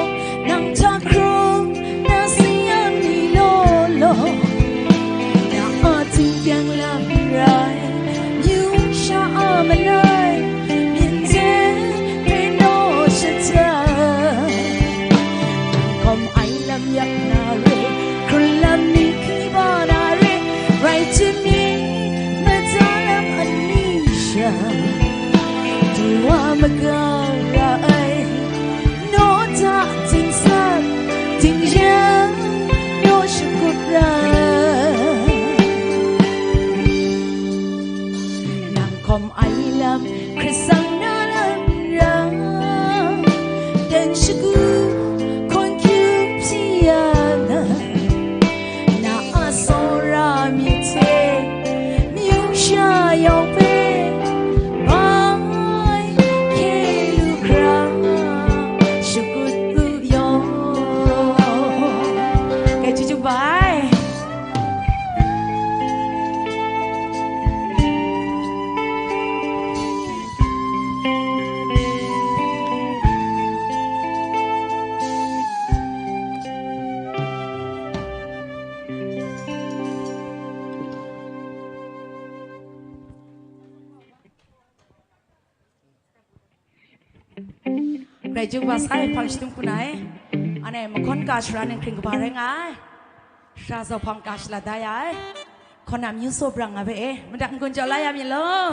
nang hta hkrum na sayang ni law law. Na a ting byang lam rai, myu sha a malai, myit hten hpe naw shada. Nang hkawm ai lam yak na re, hkrit lam mi hkri ba na re, rai timung, mada lam ani sha, du wa magang ra ai, naw hta ting tsap, ting yang, naw shakut ra. Nang hkawm ai lam, Hkristan na lam ra, ten shagu hkawn hkyup si yang, na a tsawra myit hte, myu sha yawng hpe, bai hkye lu hkra, shakut lu yaw. Kai chyeju bai. Grai ju wa sai hpang shadum hku na e, anhte mahkawn ka shara ninghkring kaba rai nga ai, sara zaw hpang ka shala da ya ai, hkawn na myu saw brang nga hpe e, madat n-gun jaw la ya myit law.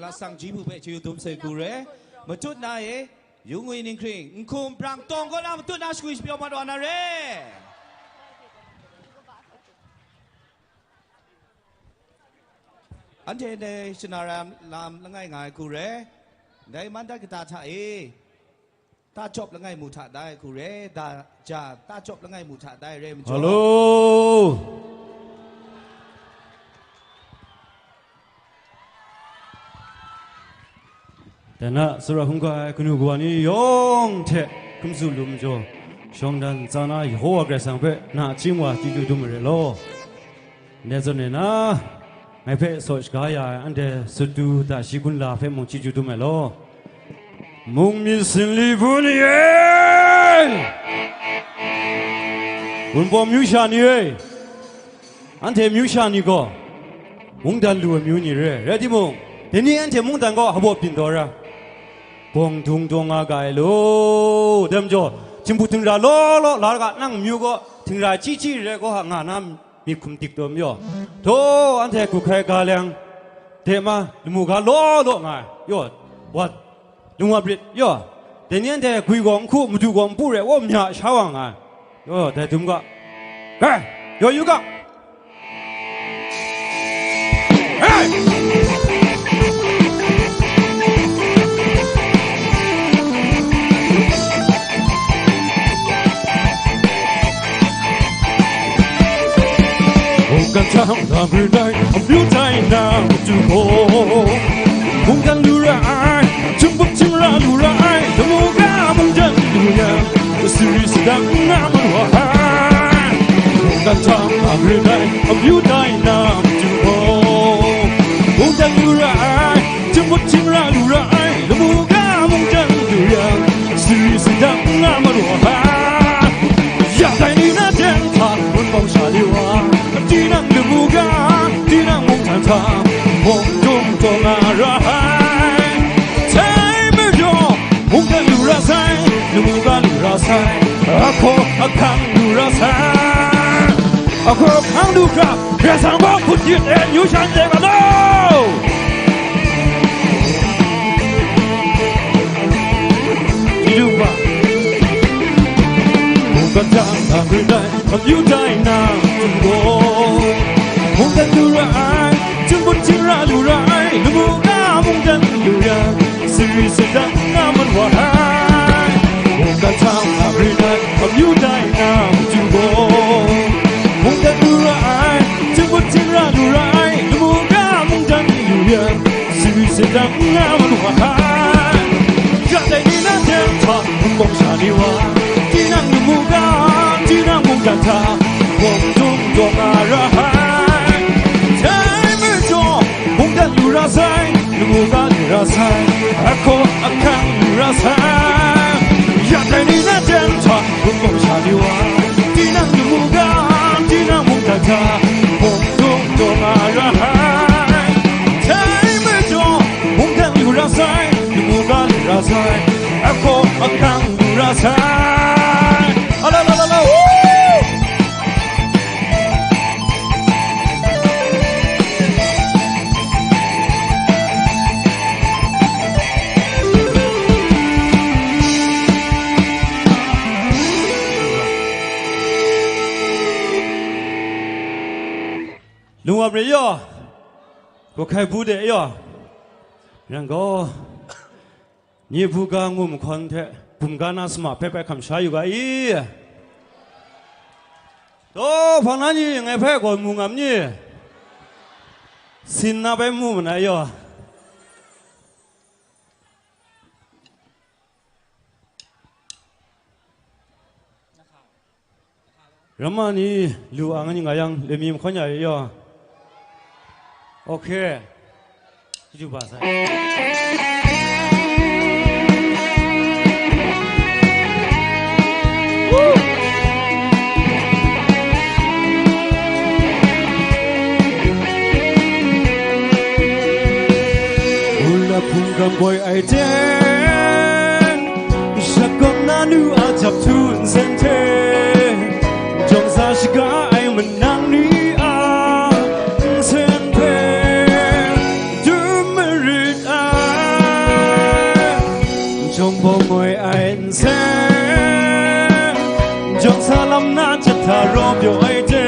Sang ji bu hpe chyu dum sai hku re. Matut na e, yung ngwi ninghkring, nhkum brang tawng kaw na matut na shagwi shapyaw mat wa na re. Anhte ndai shana ram lam langai nga ai hku re. Ndai man dat kata hta e, tacawp langai mu hta dai hku re, da ja tacawp langai mu hta dai re majaw. Hello. Dan a, tsawra hkungga ai kanu kawa ni yawng hte hkrum tsu lu majaw, shawng dan tsa na Yehowa Karai Kasang hpe nachying wa chyeju dum ai re law. Ndai zawn e na, ngai hpe saw shaga ya ai anhte sut du da shi gun la hpe mung chyeju dum ai law. Mung myit sinli bun e! Wunpawng myu sha ni e! Anhte myu sha ni gaw, mungdan lu ai myu ni re ai. Rai timung, dai ni anhte mungdan gaw hpaw byin taw ra, bawng dung taw nga ga ai law. Dai majaw, htingbu htingra law law la ga, nang myu gaw htingra chyi chyi re ai gaw, nga na myit hkum dik taw mayaw, htaw anhte hku hkrai ga leng, de ma, lamu ga law law nga ai, yaw, wat, lung wap rit, yaw, dai ni anhte gwi gaw n hku, madu gaw n pu re, wa mya sha wa nga ai, yaw, dai dum ga, gai, yaw yu ga. Hey! Mungkan hta mungdan lu dai, amyu tai na matu gaw, mungdan lu ra ai, htingbup htingra lu ra ai, lamu ga mungdan lu yang, sari sadang nga maru ai. Mungkan hta mungdan lu dai, amyu tai na matu gaw, mungdan lu ra ai, htingbup htingra lu ra ai, lamu ga mungdan lu yang, sari sadang nga maru ai. Ya dai ni na jen hta, Wunpawng sha ni wa, tinang lamu ga, tinang mungdan hta, bawng dung taw nga ra ai. Sai majaw, mungdan lu ra sai, lamu ga lu ra sai, ahkaw ahkang lu ra sai. Ahkaw ahkang lu hkra, Karai Kasang gaw hkut yit e, yu shan de ga law. Yu wa. Mungkan hta mungdan lu dai, amyu tai na matu gaw, mungdan lu ra ai, htingbup htingra lu ra ai, lamu ga mungdan lu yang, sari sadang nga maru ai. Mungkan hta mungdan lu dai, amyu tai na matu gaw, mungdan lu ra ai, htingbup htingra lu ra ai, lamu ga mungdan lu yang, sari sadang nga maru ai. Ya dai ni na jen hta, Wunpawng sha ni wa, tinang lamu ga, tinang mungdan hta, bawng dung taw nga ra ai. Sai majaw, mungdan lu ra sai, lamu ga lu ra sai, ahkaw ahkang lu ra sai. Ya dai ni na jen hta, Wunpawng sha ni wa, tinang lamu ga, tinang mungdan hta, bawng dung taw nga ra ai. Sai majaw, mungdan lu ra sai, lamu ga lu ra sai, ahkaw ahkang lu ra sai. A la la la la, woo! Lung wap re yaw, hku hkai bu de yaw, yang gaw, nye buga ngu mahkawn hte bumga na sama hpe bai hkam sha yu ga i? Taw, hpang na ni ngai hpe gaw mu ngam ni? Sin na bai mu ma na yaw. Ramma ni lu ang ni nga yang, lemi mahkawn ya yaw. Okay. Chyeju ba sai. Ula hpung gam boi ai ten, shakawng na nu a jap htu nsen hte, jawng sa shaga ai manang ni a nsen hpe, dum marit ai. Jawng bawng ngoi ai nsen, jawng sa lam na jahta raw pyaw ai hte,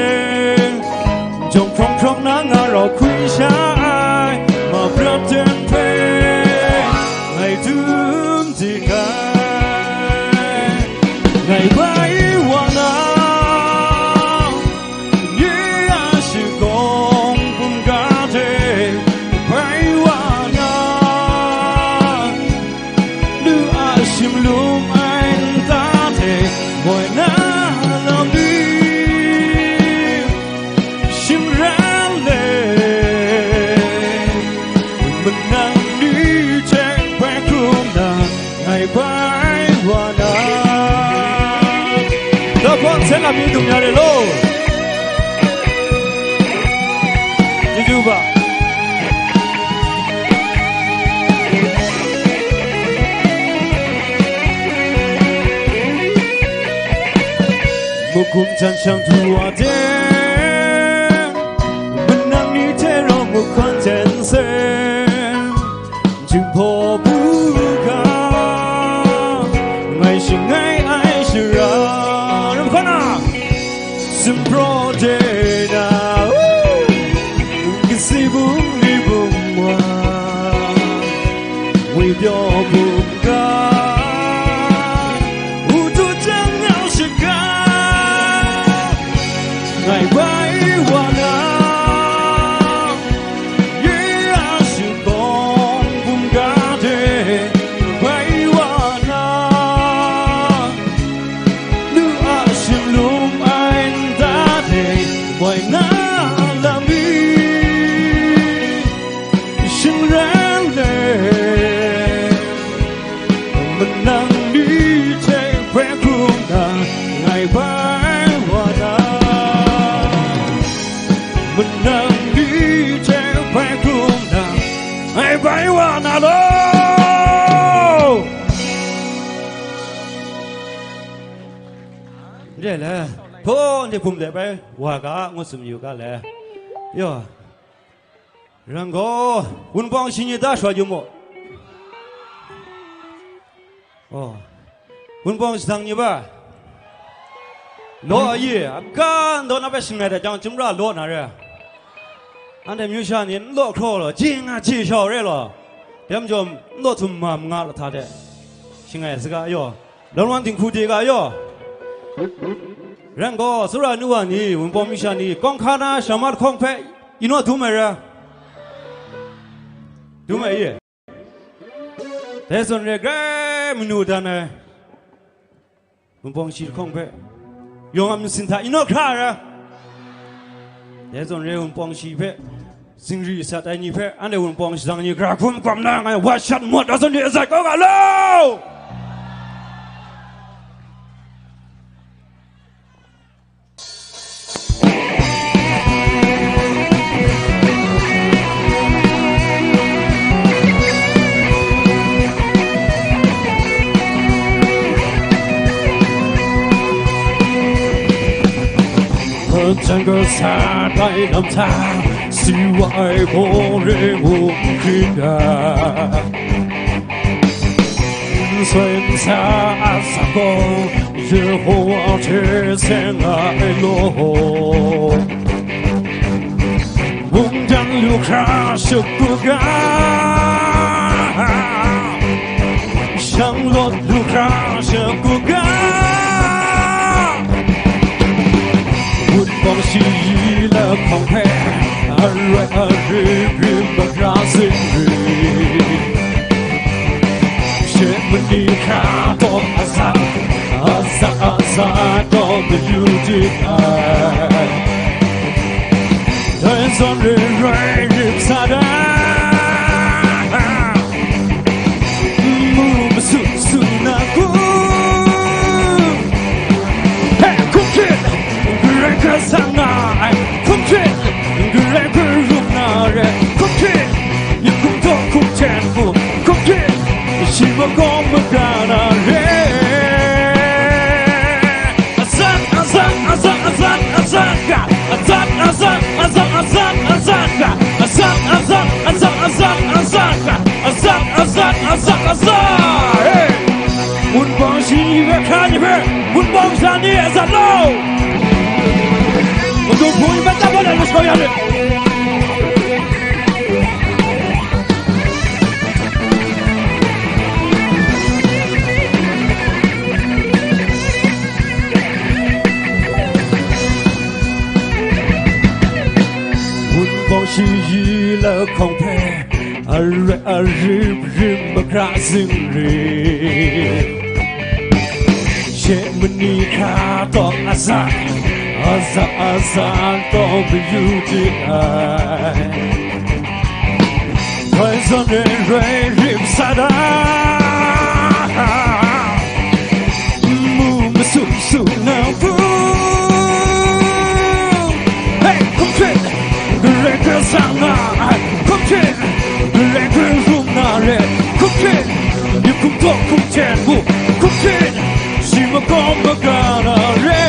jawng hprawng hprawng na nga rau hkwi sha ai, ma prat ten hpe, ngai dum di ai, ngai bai wa na. Nye a shingkawng bungga hte bai wa na, nu a shimlum ai nta hte moi na lam ni, shingran le, manang ni hte bai hkrum na, ngai bai wa na. Dawhpawng nsen lam mi dum ya re law. Chyeju ba. Magum jan shang du wa de, manang ni hte rau mu hkan ten se. Jinghpaw bu ga, ngai shangai ai shara, ram hkan a, sumpraw de na, kasi bung ni bung wa, ngwi pyaw bung ga, u tu jang ngau shaga, ngai bai wa na. Ye a shingkawng bungga hte bai wa na, nu a shimlum ai nta hte moi na lam mi, shingran le, manang ni hte bai hkrum na, ngai bai wa na. Manang ni hte bai hkrum na, ngai bai wa na law. Re le, hpaw ni hpum de bai wa ga, ngu tsun yu ga le. Yo, ran gaw, wunpawng shi ni da shaw yu mu. Oh. Wunpawng shadang ni ba? Law a ye, a ga ndaw na hpe shangai dat jang, chyum ra law na re. Anhte myu sha ni n law hkraw law, ji nga ji shau re law. Dai majaw, n law htum ma manga lahta hte shangai saga yaw. Lawan dinghku de ga yaw. Ran gaw, tsawra nu wa ni, wunpawng myu sha ni, kawng hka na shama lahkawng hpe, yu naw dum ai ra. Dum ai ye. Dai zawn re, grai manu dan ai wunpawng shi lahkawng hpe, yawng a masin hta yu naw hkra ai ra. Dai zawn re, wunpawng shi hpe zingri sat ai ni hpe, anhte wunpawng shadang ni gara hkum gawm na, ngai wa shat mawt, dai zawn re, azat kau ga law. Hpang jang kasa tai lam hta, si wa ai bawng re ngu hkrit ga. Nsoi nsa a sa gaw, Yehowa hte seng nga ai law. Mungdan lu hkra shagu ga, shanglawt lu hkra shagu ga. Wunpawng shi lahkawng hpe, arai ari rim makra zingri. She mani hkra taw azat, azat, azat taw mayu dit ai. Dai zawn re rai rim sa da, mu masu su na ku. Hey, hkum hkrit, Karai Kasang nga ai, hkum hkrit, Karai Karup na re, hkum hkrit, yin hkum taw hkum hten hku, hkum hkrit, shi makawng maga na re. Azat, azat, azat, azat, azat ga. Azat, azat, azat, azat, azat ga. Azat, azat, azat, azat, azat ga. Azat, azat, azat, azat, azat. Hey! Dingli hpe hkra ni hpe, Wunpawng sha ni a zat law. Madu hpung ni hpe tsap law let, let's go, ya let. Wunpawng shi yi lahkawng hpe, arai arim rim makra zingri. She mani hkra tawng azat, azat azat tawng mayu jin ai. Hoi zawn re roi rim sa da, mu masum sum na pu. Hey, kum hpyen, Karai Kasang na ai, kum hpyen, Karai Kasang na re, kum hpyen, yu kum tok kum chen bu, kum hpyen, shi makawng maga na re.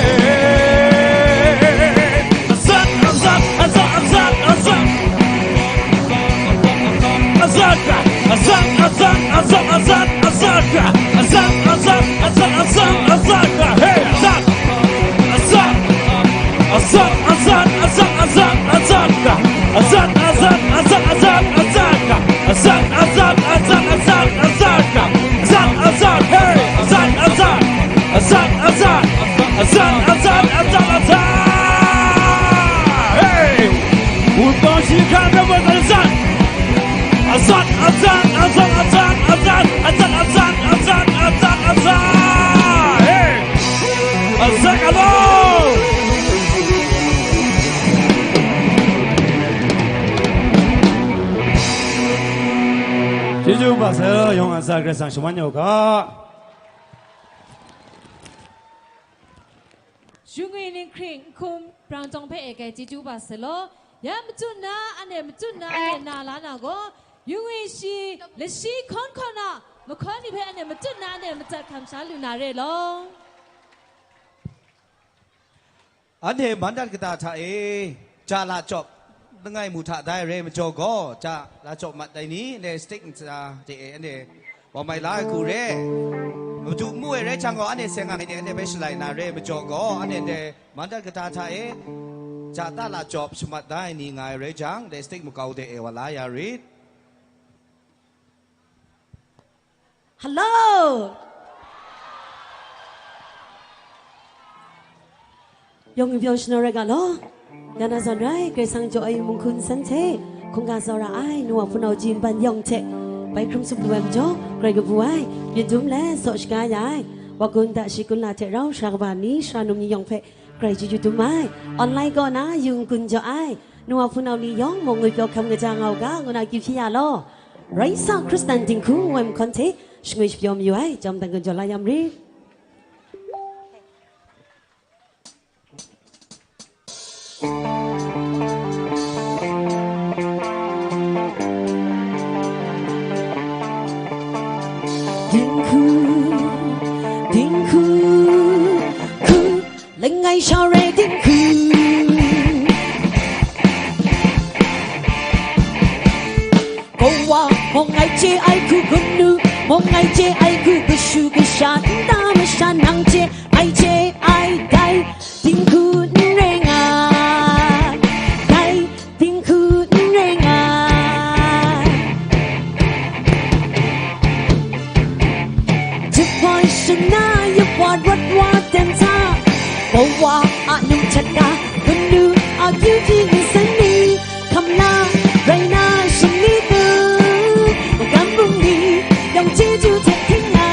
Azat, azat, azat, azat, azat. Azat, azat, azat, azat, azat, azat, azat, hey, azat, azat, azat, azat, azat, azat, azat, azat, azat, azat, azat, azat, azat, azat, azat, azat, azat, azat, hey, azat, azat, azat, azat, azat, azat, azat, azat, hey. Wunpawng shi hkra hkra bawt azat. Azat, azat, azat, azat, azat, azat, azat, azat, azat, azat. Hey! Azat alo! Chyeju kaba sai, yawng a tsa Karai Kasang shaman yu ga. Yu ngwi ninghkring nhkum brang tawng hpe e kai chyeju kaba sai law, ya machyu na, anhte machyu na, anhte na la na gaw, yu ngwi shi, lashi hkawn hkawn a, mahkawn ni hpe anhte machyu na, anhte matsat hkam sha lu na re law. Anhte man dat kata hta e, ja la chyawp, langai mu hta dai re majaw gaw, ja la chyawp mat ai ni, anhte stick ntsa hte e, anhte wa mai la ai hku re, madu mu ai rai jang gaw, anhte seng ai ni, anhte hpe shalai na re majaw gaw, anhte ndai man dat kata hta e, ja ta la chyawp shamat da ai ni nga ai rai jang, anhte stick makau de e wa la ya rit. Hello! Yawng ngwipyaw shana rai ga law. Nana zawn rai, Karai Kasang jaw ai mung hkun san hte, hkungga tsawra ai, nu wa hpunau ji nban yawng hte, bai hkrum tsup lu ai majaw, Karai kabu ai, myit dum let saw shaga ya ai, wa kun da shi kun la hte rau sara kaba ni, sara num ni yawng hpe, Karai chyeju dum ai. Online kaw na, yu n-gun jaw ai, nu wa hpunau ni yawng mung ngwipyaw hkam kaja nga u ga, ngu na akyu hpyi ya law. Rai sa, Hkristan dinghku ngu ai mahkawn hte, shangwi shapyaw mayu ai, jam dan gun jaw la ya marit. Dinghku, dinghku, hku, langai sha re dinghku. Kawa mung ngai chye ai hku, kanu mung ngai chye ai hku, kashu kasha nta masha nang chye ai chye ai dai, dinghku n re nga ai, dinghku n re nga ai. Jahpoi shana ya wa rawt wa ten hta, kawa a num hta, kanu a akyu hpyi nsen ni, hkam la rai na shani tu, magam bungli yawng chyeju hte hkring na,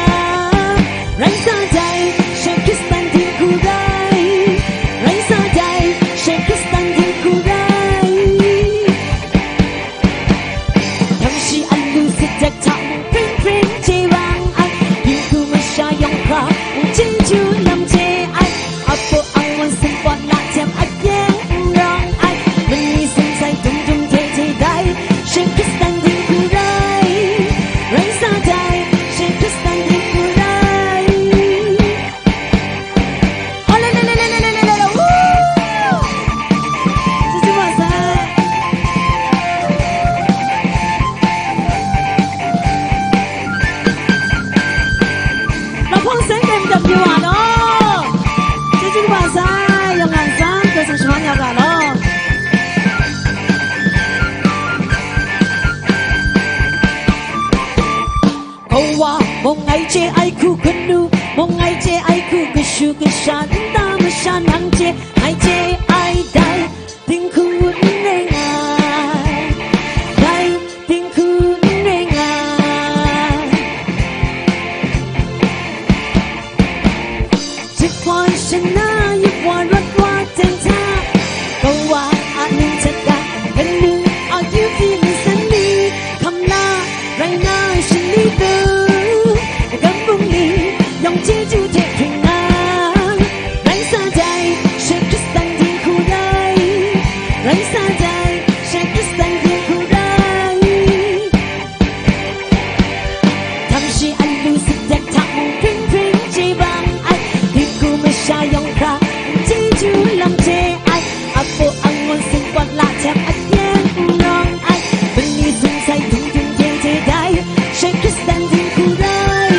rai sa jai, she Hkristan dinghku rai, rai sa jai, she Hkristan dinghku rai. Yang shi alu sit dek hta mung pring pring chye rang ai, dinghku masha yawng hkra mung chyeju lam chye ai, apo angwan sumpat na jam a yeng n rang ai, mani sumsai dum dum hte hte Ngai chye ai hku kanu, mung ngai chye ai hku kashu kasha, nta masha nang chye, ngai chye ai dai, dinghku n ring ai, dai, dinghku n ring ai. Jahpoi shana yupwa rawt wa ten hta, kawa a nungjat ga, kanu a akyu hpyi ningsan ni, hkam la rai na shani tu, gam bungli yawng chyeju hte hpring nang, rai sa dai, she Hkristan dinghku rai, rai sa dai, she Hkristan dinghku rai. Htam shi alu sit dat hta mung hpring hpring chye bang ai, dinghku masha yawng hkra n chyeju lam chye ai, apu angun singpawt la hte akyeng n rawng ai, mani sung sai dung dung hte hte dai, she Hkristan dinghku rai,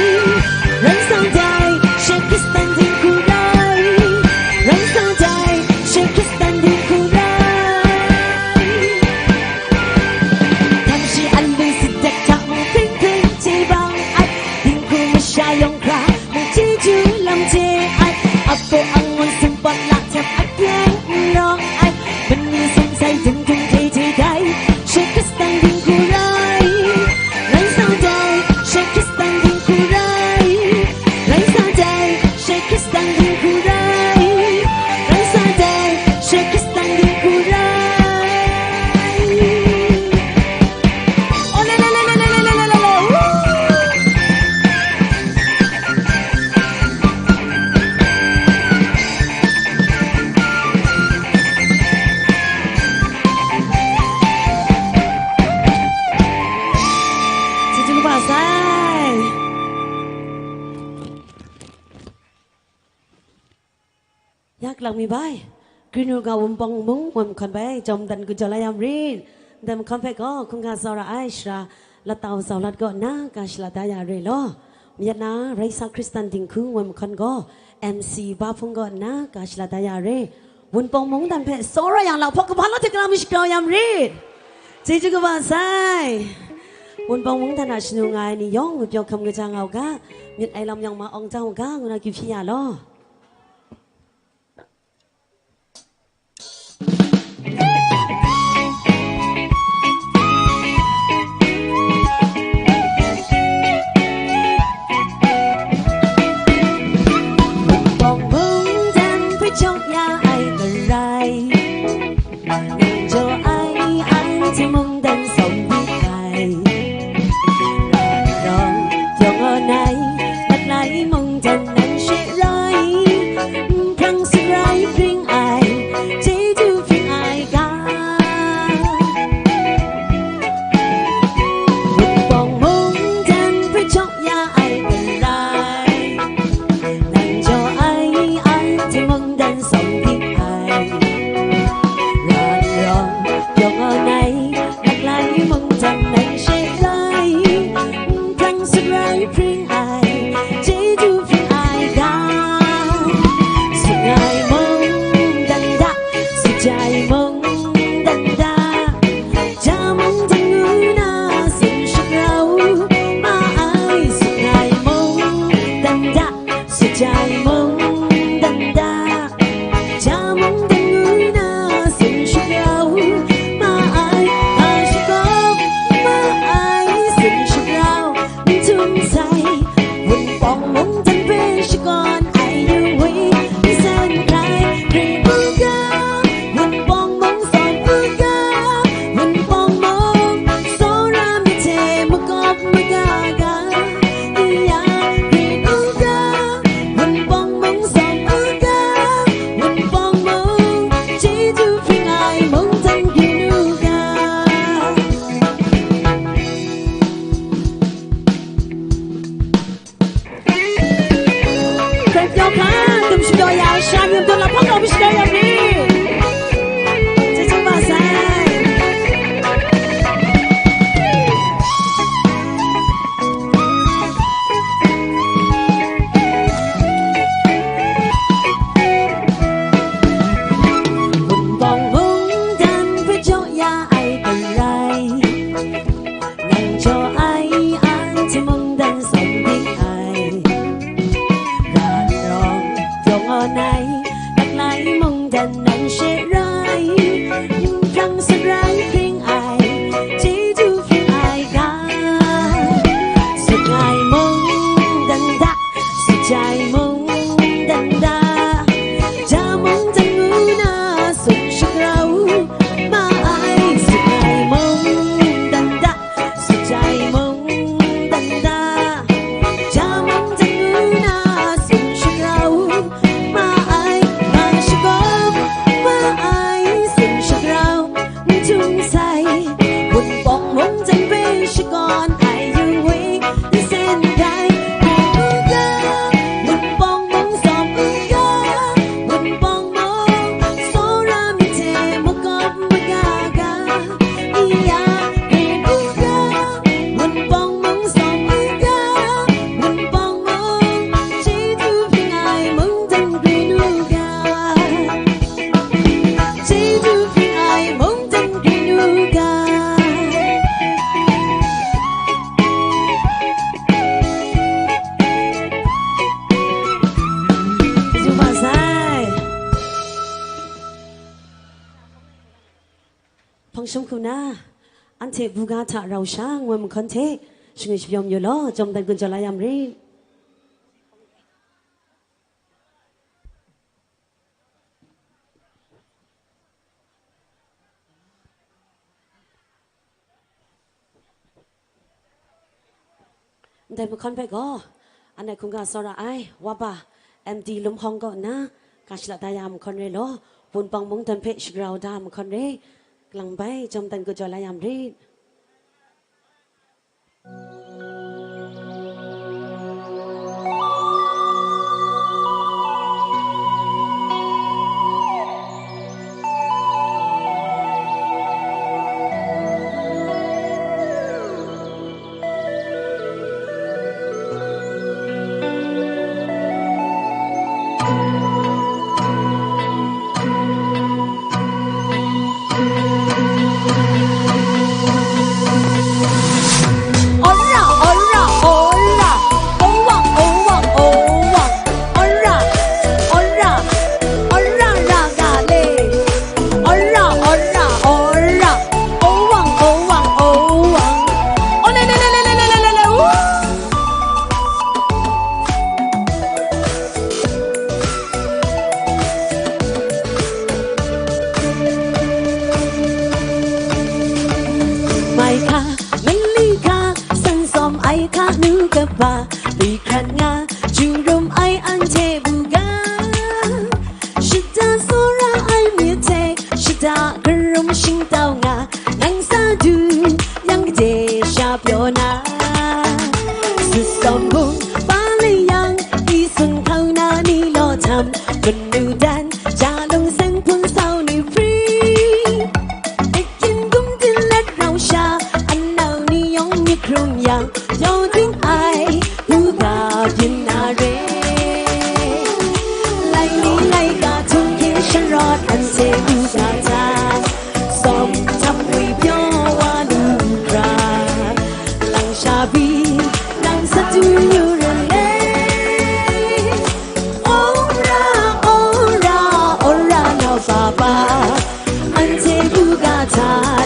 rai sa dai, she Hkristan dinghku rai, rai sa dai, she Hkristan dinghku rai. Htam shi alu sit dat hta mung hpring hpring chye bang ai, dinghku masha yawng hkra mung chyeju lam chye ai, apu angun singpawt la hte akyeng n rawng ai, mani sung sai dung dung hte hte dai, she Hkristan dinghku rai, rai sa dai, she Hkristan dinghku rai, rai sa dai, she Hkristan dinghku rai, rai sa dai, she Hkristan dinghku rai. Oh, la, la, la, la, la, la, la, la, la, woo! Chyeju kaba sai. Ya kalang mi bai, Green Room ga Wunpawng mung wan mahkawn bai, jawm dan gujau la ya marit. Ndai mahkawn hpe gaw, hkungga tsau ra ai sara, Latau Zau Lat kaw nna ga shalat da ya re law. Mayat na, Rai Sa Hkristan dinghku wan mahkawn gaw, M C Ba Hpung kaw nna ga shalat da ya re. Wunpawng mungdan hpe tsawra yang, lahpawt kahpa law hte kalang mi shagrau ya marit. Chyeju kaba sai. Wunpawng mungdan a shanu nga ai ni yawng, ngwi pyaw hkam kaja nga u ga, myit ai lam yawng ma awng jang u ga, ngu na akyu hpyi ya law. Wunpawng mungdan hpe jaw ya ai marai, nang jaw ai anhte mungdan sawm di ai. Rawng rawng, yawng awn ai, mat lai mungdan nang she rai, nhprang sut rai hpring ai, chyeju hpring ai ga. Wunpawng mungdan hpe jaw ya ai marai, nang jaw ai anhte mungdan sawm di ai. Rawng rawng, yawng awn ai, mat lai mungdan nang she rai, nhprang sut rai hpring ai, chyeju hpring ai ga. Sut ai mungdan da, sut ai mungdan da, ja mungdan ngu na tsun shagrau ma ai. Sut ai mungdan da, sut ai mungdan da, ja mungdan ngu na tsun shagrau ma ai. Ai shagawp ma ai, tsun shagrau n htum sai, Wunpawng mungdan hpe shakawn ai yu we, n san rai, hkrit u ga, Wunpawng mung sawm u ga, Wunpawng mung tsawra myit hte makawp maga ga, ya, hkrit u ga, Wunpawng mung sawm u ga, Wunpawng mung chyeju hpring ai mungdan byin u ga. Hkrai pyaw hkan, dum shapyaw ya ai sha ni, dum lahpawt gaw hpe shadawn ya myit. Chyeju kaba sai. Wunpawng mungdan hpe jaw ya ai garai, nang jaw ai anhte mungdan sawm di ai. Shum hku na, anhte buga hta rau sha ngoi mahkawn hte shangai shapyawm yu law, jawm dan gun jaw la ya marit. Ndai mahkawn hpe gaw, anhte hkungga tsawra ai, Wapa, M D Lum Hawng kaw nna, ga shada da ya mahkawn re law, Wunpawng mungdan hpe shagrau da mahkawn re, kalang bai jawm dan gun jaw la ya marit. Ora, ora, ora. Owa, owa, owa. Ora, ora, ora, ra, ga, le. Ora, ora, ora. Owa, owa, owa. Ole, le, le, le. Woo! Mai hka, mali hka, san sawm ai hka nu kaba, li hkrat nga, ju rum ai anhte buga. Shada tsawra ai myit hte, shada karum shingtau nga, nang sa du, yang gade sha pyaw na. Sut sawm bung, pa le yang, i sun hkau na ni law htam, manu dan, ja lung seng hpun sau ni hpri. Kin gum din let rau sha, anau ni yawng myit hkrum yang, yawng ding ai, buga byin na re. Lai ni lai ga htung hkin sharawt anhte buga hta.